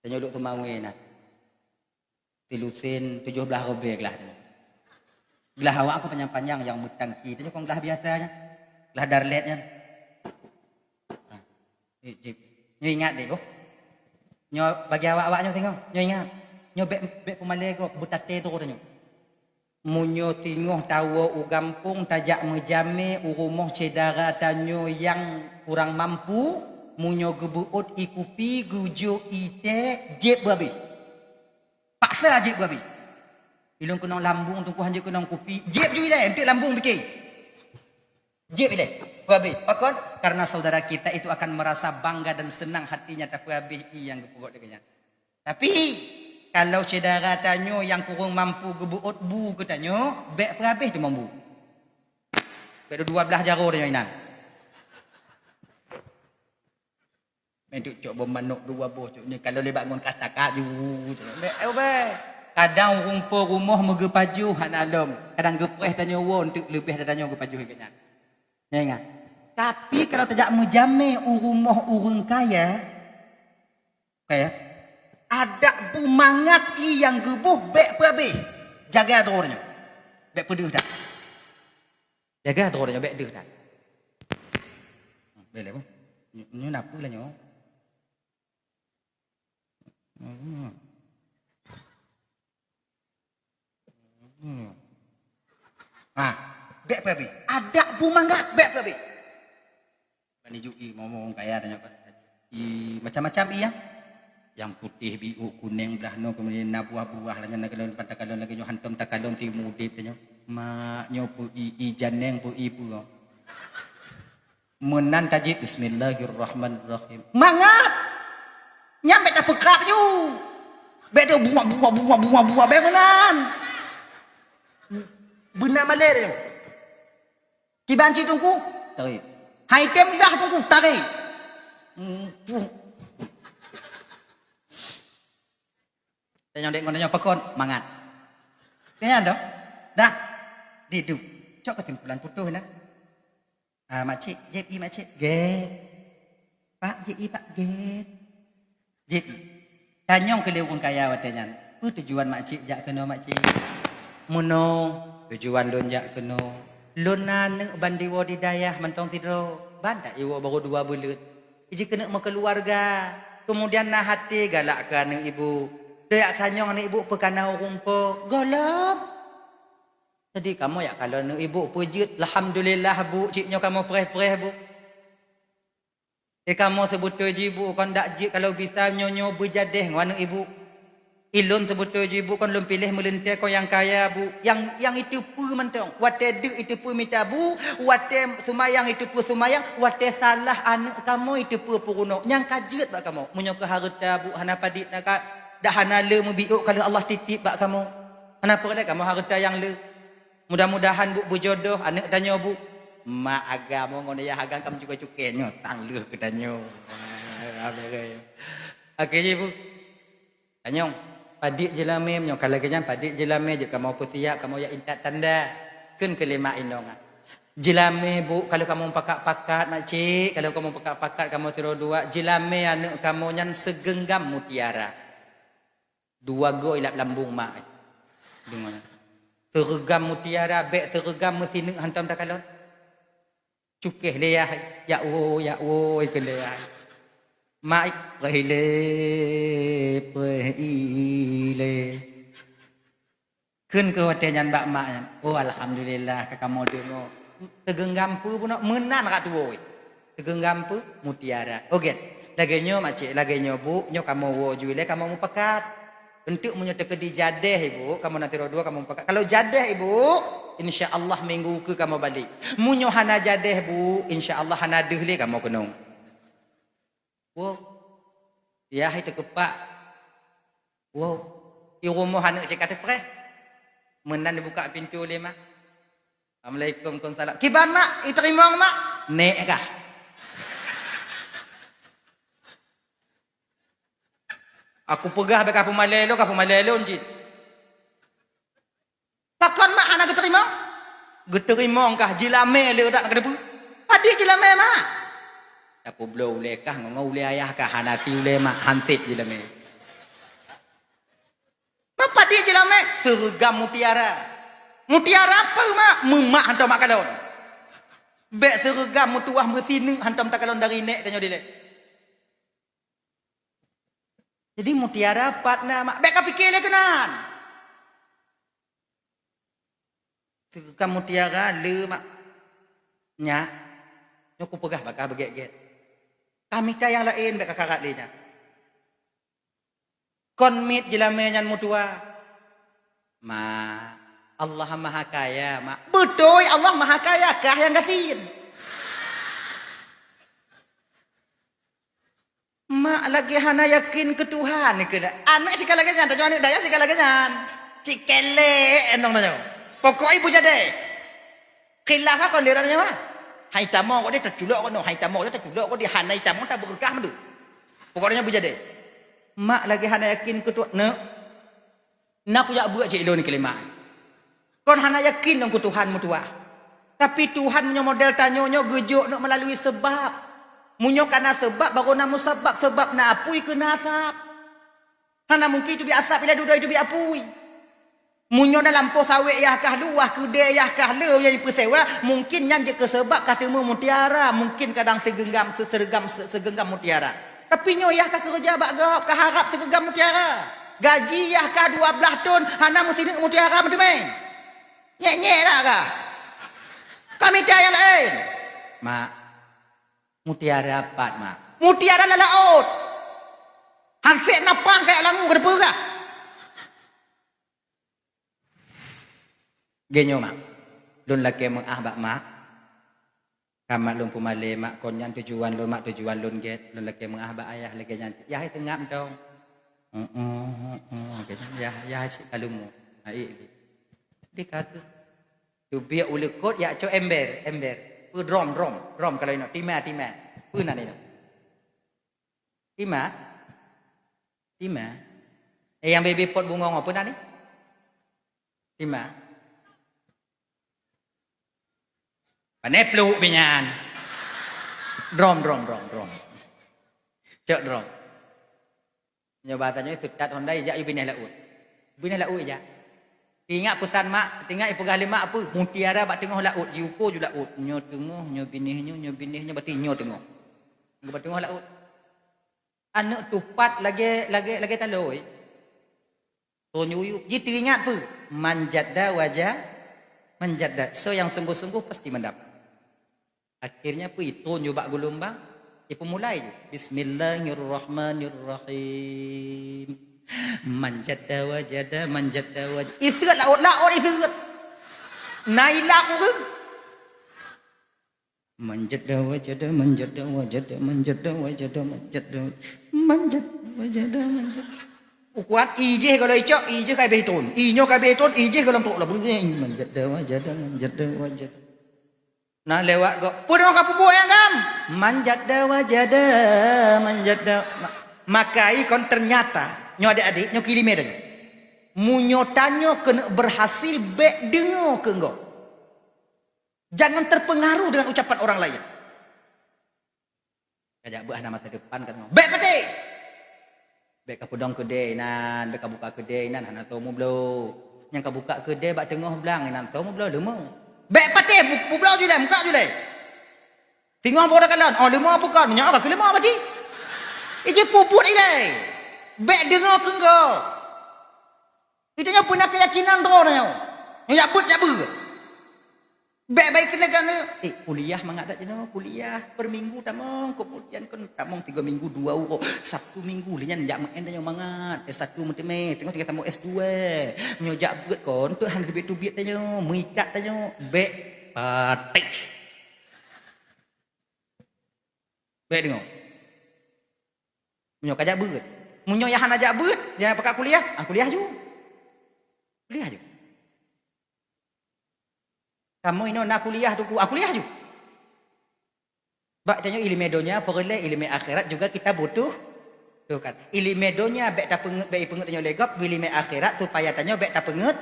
Tanyoe duek teuma wée na. Silusen tujoh blaih robée glah nyan. Glah awak kon panyang-panyang nyang meutangki. Tanyoe kon glah biasa nyan. Glah darlet nyan. Ha. Eh, jip. Nyoe ingat deh, boh. Nyoe bagi awak-awak nyoe singoh. Nyoe ingat. Nyoe bék, bék peumalée gob, beutaté droe tanyoe. Meunyoe singoh tawoe u gampông tajak meujamé u rumoh syedara tanyoe nyang kurang mampu, meunyoe geubeuôt ie kupi, geujok ie teh, jieb beuhabéh. Paksa jieb beuhabéh. Ilôn keunong lambung, teungku hanjeuet keunong kupi, jieb ju ilée, eunteuk lambung pike. Jieb ilée, beuhabéh. Pakon? Karena saudara kita itu akan merasa bangga dan senang hatinya tapeuhabéh ie nyang geupeugot lagée nyan. Tapi, kalau syedara tanyoe nyang kureueng mampu geubeuôt bu keu tanyoe, bék peuhabéh teuma bu. Bék dua blaih jaroe tanyoe inan. Meuduek cok bom manok dua boh cok nyoe, kalau lé bak ngon kata kaju. Lé, eh, ubé. Kadang ureuëng po rumoh meugeupajoh hana lom. Kadang geupreh tanyoe woe untuk leubeh dari tanyoe geupajoh ingat nyan. Nyan ingat. Tapi kalau tajak meujamé u rumoh ureuëng kaya, kaya, adak bu mangat ie nyang geuboh bék peuhabéh. Jaga droe nyoe. Bék peudeuh that. Jaga droe nyoe bék deuh that. Bék lé, Bu. Nyoe, nyoe na peue lah nyoe? Hmm. Hmm. Ah, bék peuhabéh. Adak bu mangat, bék peuhabéh. Kan ijuk ie, momo kaya tanyoe kan. Ie macam-macam ie ya. Nyang putéh, biôk, kunéng, blah noe, kemudian na buah-buah, lagée na kalon, pan takalon lagée nyoe, hantom takalon siumu udeb tanyoe. Mak nyoe peu ie, ie janeng peu ie peu. Meunan tajép, "Bismillahirrahmanirrahim." Mangat! Nyan bék tapeukrab ju. Bék tu buah, buah, buah, buah, buah, bék meunan. Beuna malée dia. Kiban cit teungku? Tarék. Hai tem dah teungku, tarék. Hmm, puh. Tanyong dek ngon tanyong pakon, mangat. Kaya dah? Dah. Di duek. Cok keusimpulan putôh na. Ah, makcik, jieb ie makcik. Gét. Pak, jieb ie pak, gét. Jieb ie. Tanyong keu lé ureueng kaya watée nyan. Peue tujuan makcik jak keunoe makcik? Meunoe, tujuan lôn jak keunoe. Lôn na aneuk ban diwoe di dayah mantong sidroe. Ban dak iwoe barô dua buleuen. Iji keuneuk meukeuluwarga. Keumudian na haté galak keu aneuk ibu. Doyak tanyong aneuk ibu peukana ureueng po. Gohlom. Jadi kamoe yak kalon aneuk ibu peujeuet, alhamdulillah bu, cit nyoe kamoe preh-preh bu. Eh kamoe seubeutôi jih bu, kon dak jeuet kalau bisa nyoe-nyoe beujadeh ngon aneuk ibu. Ilôn seubeutôi jih bu, kon lôn piléh meulintée kon nyang kaya bu, nyang nyang iteupeue mantong. Watée deuk iteupeue mita bu, watée seumayang iteupeue seumayang, watée salah aneuk kamoe iteupeue peurunoe. Nyang ka jeuet bak kamoe. Meunyoe keu hareuta bu hana padit na ka, dak hana le meubiôk kalau Allah titip bak kamoe. Hana peureulée kamoe hareuta nyang le. Mudah-mudahan bu beujodoh aneuk tanyoe bu. Mak agam ngon ayah agam kam cukai-cukai nyoe tang leuh keu tanyoe. Oke ji bu. Tanyong, padit jeulamé nyoe ka lagée nyan padit jeulamé jeuet kamoe peusiap kamoe yak intat tanda. Kheun keu lé mak inong ah. Jeulamé bu kalau kamoe pakat-pakat makcik, kalau kamoe pakat-pakat kamoe sidroe dua, jeulamé aneuk kamoe nyan seugeunggam mutiara. Dua goe ilap lambung mak. Deungon. Seugeunggam mutiara bék seugeunggam meusineuk hantom takalon. Cukéh lé yah, yak woe, yak woe keu lé yah. Mak preh ilée, preh ilée. Kheun keu watée nyan bak mak nyan, "Oh alhamdulillah ka kamoe deungoe." Teugeunggam peue bunoe meunan rak tuwoe. Teugeunggam peue mutiara. Oh gét. Lagée nyoe makcik, lagée nyoe bu, nyoe kamoe woe ju ilée kamoe mupakat. Eunteuk meunyoe teukeudi jadeh ibu, kamoe na sidroe dua kamoe mupakat. Kalau jadeh ibu, insya Allah minggu keu kamoe balek. Meunyoe hana jadeh bu, insya Allah hana deuh lé kamoe keunong. Woe. Yah hai teukeupak. Woe. I rumoh aneuk cit ka teupreh. Meunan dibuka pintoe lé mak. Assalamualaikum, waalaikumsalam. Kiban mak, iteurimong mak. Nek kah? Aku peugah bèk ka peumalèe lôn, ka peumalèe lôn cit. Pakon mak hana geuteurimong? Geuteurimong kah jilamè le dak na keudeuh? Padit jilamè mak? Tapeubloe ulèe kah ngon ulèe ayah kah hana ti ulèe mak hansét jilamè. Mak padit jilamè seureugam mutiara. Mutiara peue mak? Meumak hantom mak kalon. Bèk seureugam meutuwah meusineuk hantom takalon dari nèk tanyoe dilèe. Jadi mutiara pat na mak, bèk ka pike lé keunan. Seuka mutiara le mak. Nyak, nyoe kupeugah bak kah beugèt-gèt. Ka mita nyang laén bèk ka karat lé nyak. Kon miet jilamè nyan meutuwah. Ma, Allah Maha Kaya, mak. Beutôi Allah Maha Kaya, kah nyang gasien. Mak lagèe hana yakin keu Tuhan keu dak. Aneuk sika lagèe nyan, tanyoe aneuk dayah sika lagèe nyan. Cit kelek enong tanyoe. Pokok ibu jadèe. Khilaf kon di tanyoe mah. Hai tamong kok dia taculok kok noh, hai tamong dia taculok kok dia hana tamong tabeureukat mandum. Pokok tanyoe bujadèe. Mak lagèe hana yakin keu Tuhan. Neuk. Na kujak beuet cit lôn keu lé mak. Kon hana yakin lôn keu Tuhan meutuwah. Tapi Tuhan meunyoe model tanyoe nyoe geujok neuk meulalu seubab. Meunyoe kana seubab baru na musabab, seubab na apui keu na asab. Hana mungkin teubiet asab ilèe dudoe teubiet apui. Meunyoe na lampôh sawét yah kah luwah, keudè yah kah le nyang peusewa, mungkin nyan jeuet keu seubab ka teumé mutiara, mungkin kadang sigeunggam, seureugam, seugeunggam mutiara. Tapi nyoe yah ka keureuja bak gob, ka harab sigeunggam mutiara. Gaji yah ka dua blaih thon hana meusineuk mutiara meuteumé. Nyèk-nyèk dak kah? Ka mita nyang laén. Mak, mutiara pat, mak. Mutiara lam laôt. Hansét na pah kaya langu keupeue kah? Geuh nyoe mak. Lôn lakèe meu'ah bak mak. Ka mak lôn peumalèe mak kon nyan tujuan lôn mak tujuan lôn gèt, lôn lakèe meu'ah bak ayah lagèe nyan. Yah hai seungab dong. Heeh, heeh, lagèe nyan yah, yah hai cit ka leumo. Hai. Di ka tu. Teubiet u leukot yak cok ember, ember. Peue drom, drom, drom kalau inoe tima, tima. Peue nan inoe? Tima? Tima? Eh nyang bebe pot bungong peue nan ni? Tima? Pane pluek binyan. Drom, drom, drom, drom. Cok drom. Nyoe bahasa nyoe teutat Honda ijak yu binéh laôt. Binéh laôt ijak. Ingat peusan mak, ingat ipeugah lé mak apa? Mutiara bak teungoh laôt, jiuko ju laôt. Nyoe teungoh, nyoe binéh nyoe, nyoe binéh nyoe, berarti nyoe teungoh. Nyoe bak teungoh laôt. Aneuk tupat lagée, lagée, lagée taloi. Tonyuyup. Jiteuingat peue? Man jadda waja-, man jadda. Soe nyang sungguh-sungguh pasti mendapat. Akhirnya peue? Itron ju bak geulumbang, ipeumulai ju. Bismillahirrahmanirrahim. Man jadda wajada, man jadda wajada. Iseuet laôt-laôt iseuet. Na ilak ureueng. Man jadda wajada, man jadda wajada, man jadda wajada, man jadda, man jadda wajada, man jadda. Ukuran ijih kalau icok, ijih ka habéh itron. Inyoe ka habéh itron, ijih kalau trok lah. Man jadda wajada, man jadda wajada. Nah, lewat gop. Peue ka peubuet nyang gam? Man jadda wajada, man jadda. Ma-, makai kon ternyata. Nyoe adik-adik, nyoe kilimé dah nyoe. Meunyoe tanyoe keuneuk berhasil, bék deungoe keu gob. Jangan terpengaruh dengan ucapan orang lain. Kajak beuet hana masa depan ka teungoh. Bék patéh! Bék ka peudong keudè inan, bék ka buka keudè inan, hana soe meubloe. Nyang ka buka keudè bak teungoh blang inan soe meubloe leumo. Bék patéh, pu-, peubloe ju lé, meukat ju lé. Teungoh boh takalon, oh leumo peukon, meunyoe ka keu leumo badi. Iji pubuet ilée. Bék deungoe keu gob. Geutanyoe peuna keuyakinan droe tanyoe. Nyoe jak beuet, jak beuet. Bék baik keuneuk ganeuk. Eh, kuliah mangat that jinoe, kuliah per minggu tamong, kemudian kon tamong tiga minggu dua uroe. Sabtu minggu lé nyan jak meu'en tanyoe mangat. S satu meuteumé, teungoh tinggai tamong S dua. Nyoe jak beuet kon, tu han teubiet-teubiet tanyoe, meuikat tanyoe. Bék patéh. Bék deungoe. Meunyoe ka jak beuet. Meunyoe nyang hana jak beuet, nyang pakat kuliah, ah, kuliah ju. Kuliah ju. Kamoe inoe na kuliah Teungku, ah, kuliah ju. Bak tanyoe ileumé donya peureulée, ileumé akhirat juga kita butuh, butuhkan. Ileumé donya bék tapeungeut, bék ipeungeut tanyoe lé gob, ileumé akhirat supaya tanyoe bék tapeungeut.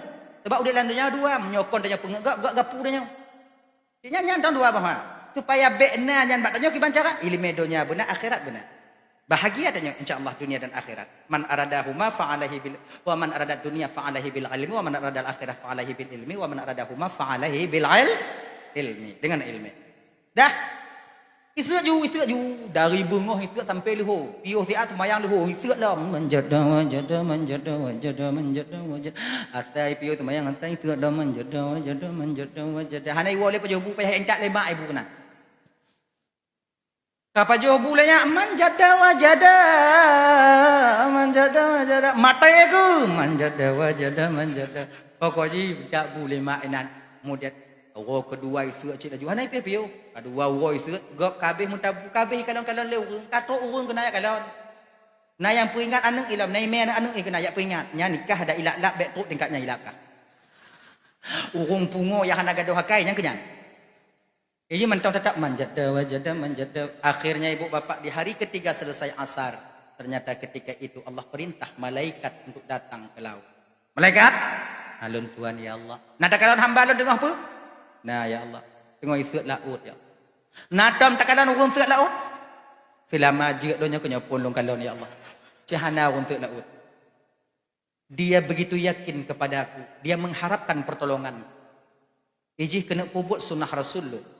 Sebab udeb lam donya dua, meunyoe kon tanyoe peungeut gob, gob geupeue tanyoe. Nyan, nyan dong dua boh ha. Supaya bék na nyan bak tanyoe kiban cara, ileumé donya beuna, akhirat beuna. Bahagia tanyoe insya Allah dunia dan akhirat. Man aradahuma fa alaihi bil, wa man aradad dunya fa alaihi bil ilmi, wa man aradal akhirah fa alaihi bil ilmi, wa man aradahuma fa alaihi bil il-, ilmi. Dengan ilmi. Dah. Iseuet ju, iseuet ju. Dari beungoh iseuet sampai leuho. Piôh siat seumayang leuho. Iseuet lom. Man jadda wa jadda, man jadda wa jadda, man jadda wa jadda. Asai piôh seumayang, asai iseuet lom. Man jadda wa jadda, man jadda wa jadda. Hana iwoe lé pajoh bu, payah intat lé mak ibu keunan. Ka pajoh bu lé nyak, man jadda wa jadda, man jadda wa jadda. Maté ku, man jadda wa jadda, man jadda. Pokok jih intat bu lé mak inan. Kemudian, uroe keudua iseuet cit laju. Hana ipiôh-piôh. Kadua uroe iseuet, gob ka habéh meutabu, ka habéh ikalon-kalon lé ureueng. Ka trok ureueng keunan jak kalon. Na nyang peuingat aneuk ilom, na imé aneuk-aneuk keunan jak peuingat. Nyan nikah dak ilak-lak, bék trok tingkat nyan ilak kah. Ureueng pungo nyang hana gadôh akai, nyan keu nyan. Jadi mantong teutap man jadda wa jadda, man jadda. Akhirnya ibu bapak di hari ketiga selesai asar, ternyata ketika itu Allah perintah malaikat untuk datang ke laut. Malaikat, "Alon Tuhan ya Allah. Na takalon hamba lôn teungoh peue?" "Na ya Allah." "Teungoh iseuet laôt ya Allah." "Na tom takalon ureueng seuet laôt?" "Seulama jeuet donya keu nyoe phon lôn kalon ya Allah. Cit hana ureueng seuet laôt." Dia begitu yakin kepada-Ku, dia mengharapkan pertolongan-Ku. Ijih keuneuk peubuet sunnah Rasul lôn.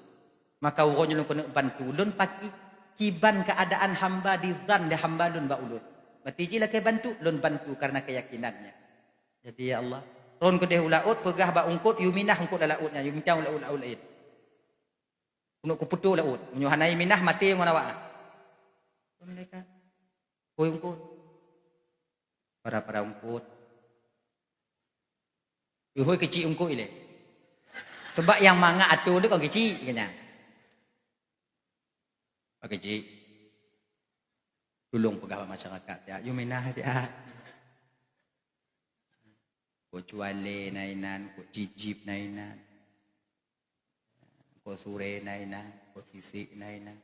Maka uroe nyoe lôn keuneuk bantu, lôn paki kiban keuadaan hamba di zan di hamba lôn bak ulôn. Berarti jih lakée bantu, lôn bantu karena keyakinannya. Jadi ya Allah, tron keudeh u laôt, peugah bak ungkot, "Yu minah ungkot lam laôt nyan, yu mita u laôt, laôt laén. Keuneuk kupeutôh laôt, meunyoe hana yu minah maté ngon awak." Malaikat. Hôi ungkot. Para-para ungkot. Ihôi keuchik ungkot ilée. Sebab nyang mangat atô tu kon keuchik keu nyan. Pak keuchik. Tulông peugah bak masyarakat siat, yu minah siat. Kok cuale na inan, kok jijib na inan. Kok sure na inan, kok sisik na inan.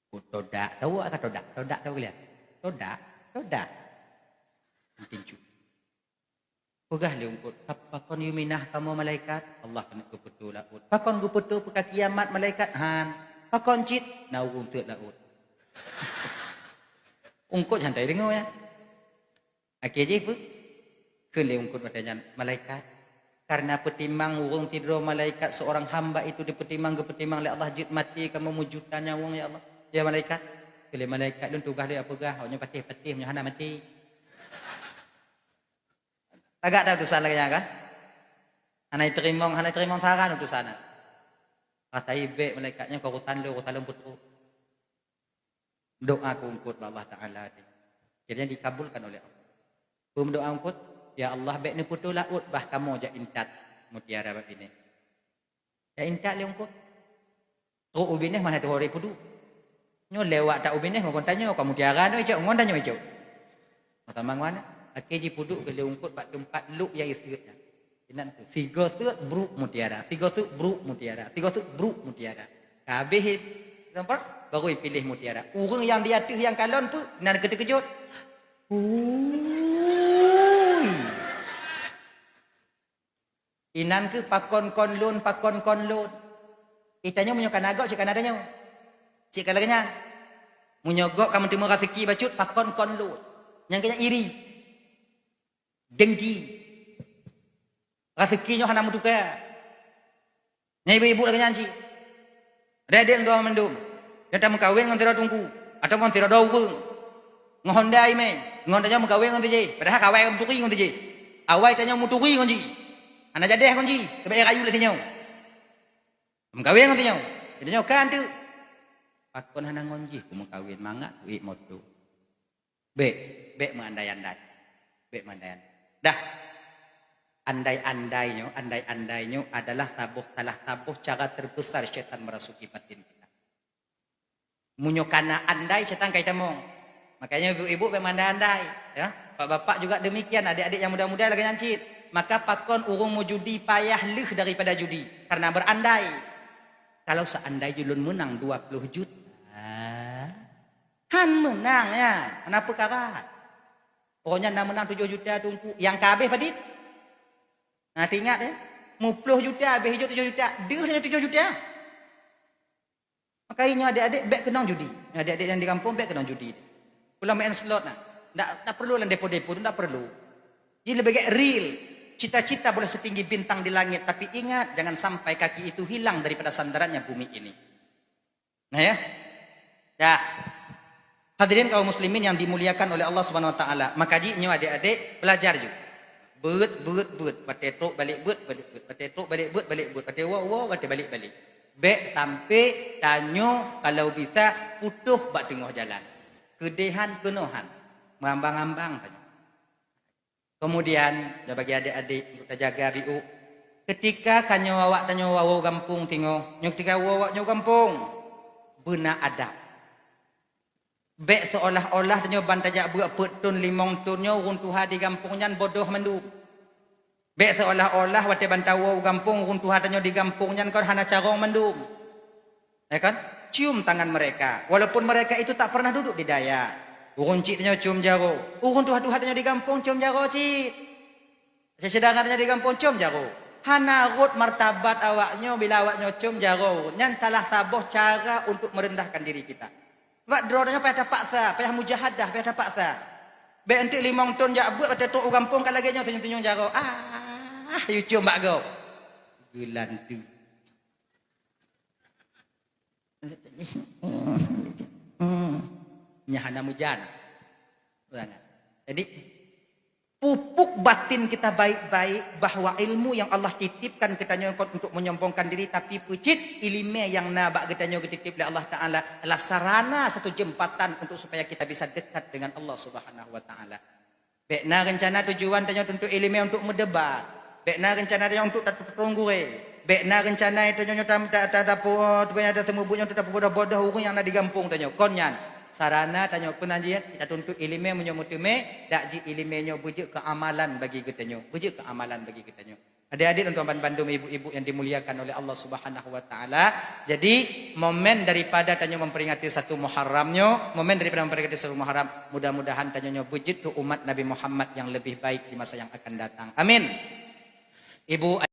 Kok todak, tahu ka todak? Todak tahu kalian? Todak, todak. Mungkin cu. Peugah lé eungkôt, "Pakon yue minah kamoe malaikat?" "Allah keuneuk geupeutoe laôt." "Pakon geupeutoe peue ka kiamat malaikat?" "Han." "Pakon cit?" "Na ureuëng seuet laôt." Eungkôt santai deungoe nyan. Akhé jih peue? Kheun lé eungkôt watée nyan, "Malaikat, kareuna peutimang ureuëng sidroe malaikat, seorang hamba itu dipeutimang, geupeutimang lé Allah jeuet maté kamoe meujuta nyawöng, ya Allah. Ya malaikat." Kheun lé malaikat, "Lôn tugaih lôn jak peugah, awaknyoe patéh-patéh meunyoe hana maté." Tagak that utosan lagée nyan kan? Hana jiteurimong, hana jiteurimong saran utosan nyan. Rasai bék malaikat nyan, ka urosan lôn, urosan lôn peutrok. Doa keu eungkôt bak Allah Taala tadi. Akhirnya dikabulkan oleh Allah. Peue meudoa eungkôt? "Ya Allah, bék neupeutoe laôt bah kamoe jak intat mutiara bak binéh." Jak intat lé eungkôt. Trok u binéh mana tuho ré peuduek. Nyoe lewat that u binéh ngon tanyoe, ka mutiara nyoe icok, ngon tanyoe icok. Masa mangat, akhé jipeuduek keu lé eungkôt bak teumpat lok nyang seuet nyan. Inan tu, sigoe seuet brok mutiara, sigoe seuet brok mutiara, sigoe seuet brok mutiara. Ka habéh sampoe, baru ipiléh mutiara. Ureuëng nyang di ateueh nyang kalon peue? Inan keu teukeujot. Ui. Inan keuh pakon kon lôn, pakon kon lôn. Eh, tanyoe meunyoe ka na gob, cit ka na tanyoe. Cit ka lagée nyan. Meunyoe gob ka meuteumé raseuki bacut, pakon kon lôn. Nyang keu nyan iri. Dengki. Raseuki nyoe hana meutuka. Nyan ibu-ibu lagée nyan cit. Adak-adak droe mandum, nyang tameukawen ngon sidroe teungku, atawa ngon sidroe ureuëng, ngon honda imé, ngon tanyoe meukawen ngon si jih, padahai ka awai meuturi ngon si jih. Awai tanyoe meuturi ngon jih. Hana jadeh ngon jih, sabab rayu lé si nyoe. Meukawen ngon si nyoe. Si nyoe kan teuk. Pakon hana ngon jih kumeukawen, mangat kuék moto. Bék, bék meuandai-andai. Bék meuandai-andai. Dah. Andai-andai nyoe, andai-andai nyoe adalah saboh, salah saboh cara terbesar syaitan merasuki batin kita. Meunyoe kana andai, syaitan ka itamong. Makanya ibu-ibu bék meuandai-andai, ya. Bapak-bapak juga demikian, adik-adik yang muda-muda lagée nyan cit. Maka pakon ureuëng meujudi payah lheueh daripada judi karena berandai. Kalau seandai jih lôn meunang dua puluh juta, han meunang ya, hana peukara. Pokoknya na meunang tujoh juta teungku, nyang ka habéh padit? Nah, teuingat ya, muploh juta habéh ijok tujoh juta, deuh tujoh juta. Maka nyoe adik-adik bék keunong judi. Nyoe adik-adik nyang di gampông bék keunong judi. Ulang main slot nah. Ndak, ndak perlu lam depo-depo tu, ndak perlu. Jadi lebih baik real. Cita-cita boleh setinggi bintang di langit, tapi ingat, jangan sampai kaki itu hilang daripada sandarannya bumi ini. Nah ya. Dah. Hadirin kaum muslimin yang dimuliakan oleh Allah Subhanahu wa taala, maka jih nyoe adik-adik belajar ju. Beuet, beuet, beuet, watée trok balek beuet, balek beuet, watée trok balek beuet, balek beuet, watée woe, woe, watée balek, balek. Bék sampai tanyoe kalau bisa putôh bak teungoh jalan. Keudéh han keunoe han, meuambang-ambang tanyoe. Kemudian, bagi adik-adik untuk tajaga biôk, ketika tanyoe awak tanyoe woe gampông tingoh, nyoe ketika woe awak nyoe gampông, beuna adab. Bék seolah-olah tanyoe ban tajak beuet peuet thon, limong thon nyoe ureuëng tuha di gampông nyan bodoh mandum. Bék seolah-olah watée ban tawoe u gampông ureuëng tuha tanyoe di gampông nyan kon hana carông mandum. Ya kan? Cium tangan mereka, walaupun mereka itu tak pernah duduk di Dayak. Ureuëng chik tanyoe cium jaroe, ureuëng tuha-tuha tanyoe di gampông cium jaroe cit. Syedara tanyoe di gampông cium jaroe. Hana rhot martabat awaknyoe bila awaknyoe cium jaroe. Nyan salah saboh cara untuk merendahkan diri kita. Bak droe tanyoe payah tapaksa, payah mujahadah, payah tapaksa. Bék enteuk limong thon jak beuet watée trok u gampông ka lagée nyoe tunyong-tunyong jaroe. Ah, yue cium bak gob. Geulanteue. Nyan hana meujan. Jadi, pupuk batin kita baik-baik bahwa ilmu yang Allah titipkan keu tanyoe kon untuk menyombongkan diri, tapi peucit ileumé nyang na bak geutanyoe geutitip lé Allah Taala adalah sarana satu jembatan untuk supaya kita bisa dekat dengan Allah Subhanahu wa Taala. Bék na reuncana tujuan tanyoe tuntut ileumé untuk meudebat. Bék na reuncana tanyoe untuk tateupeutron gurée. Bék na reuncana tanyoe nyoe tam-, ta-, ta-, tapu-, tugai nyang taseumeubeuet nyoe untuk tapeubodoh-bodoh ureuëng nyang na di gampông tanyoe. Kon nyan, sarana tanyoe keunan jih tatuntut ileumé meunyoe meuteumé, dak jih ileumé nyoe beujeuet keu amalan bagi geutanyoe. Beujeuet keu amalan bagi geutanyoe. Adik-adik dan tuan bandum, ibu-ibu yang dimuliakan oleh Allah Subhanahu wa Ta'ala. Jadi, momen daripada tanyoe memperingati satu Muharram nyoe, momen daripada memperingati satu Muharram, mudah-mudahan tanyoe nyoe beujeuet keu umat Nabi Muhammad yang lebih baik di masa yang akan datang. Amin. Ibu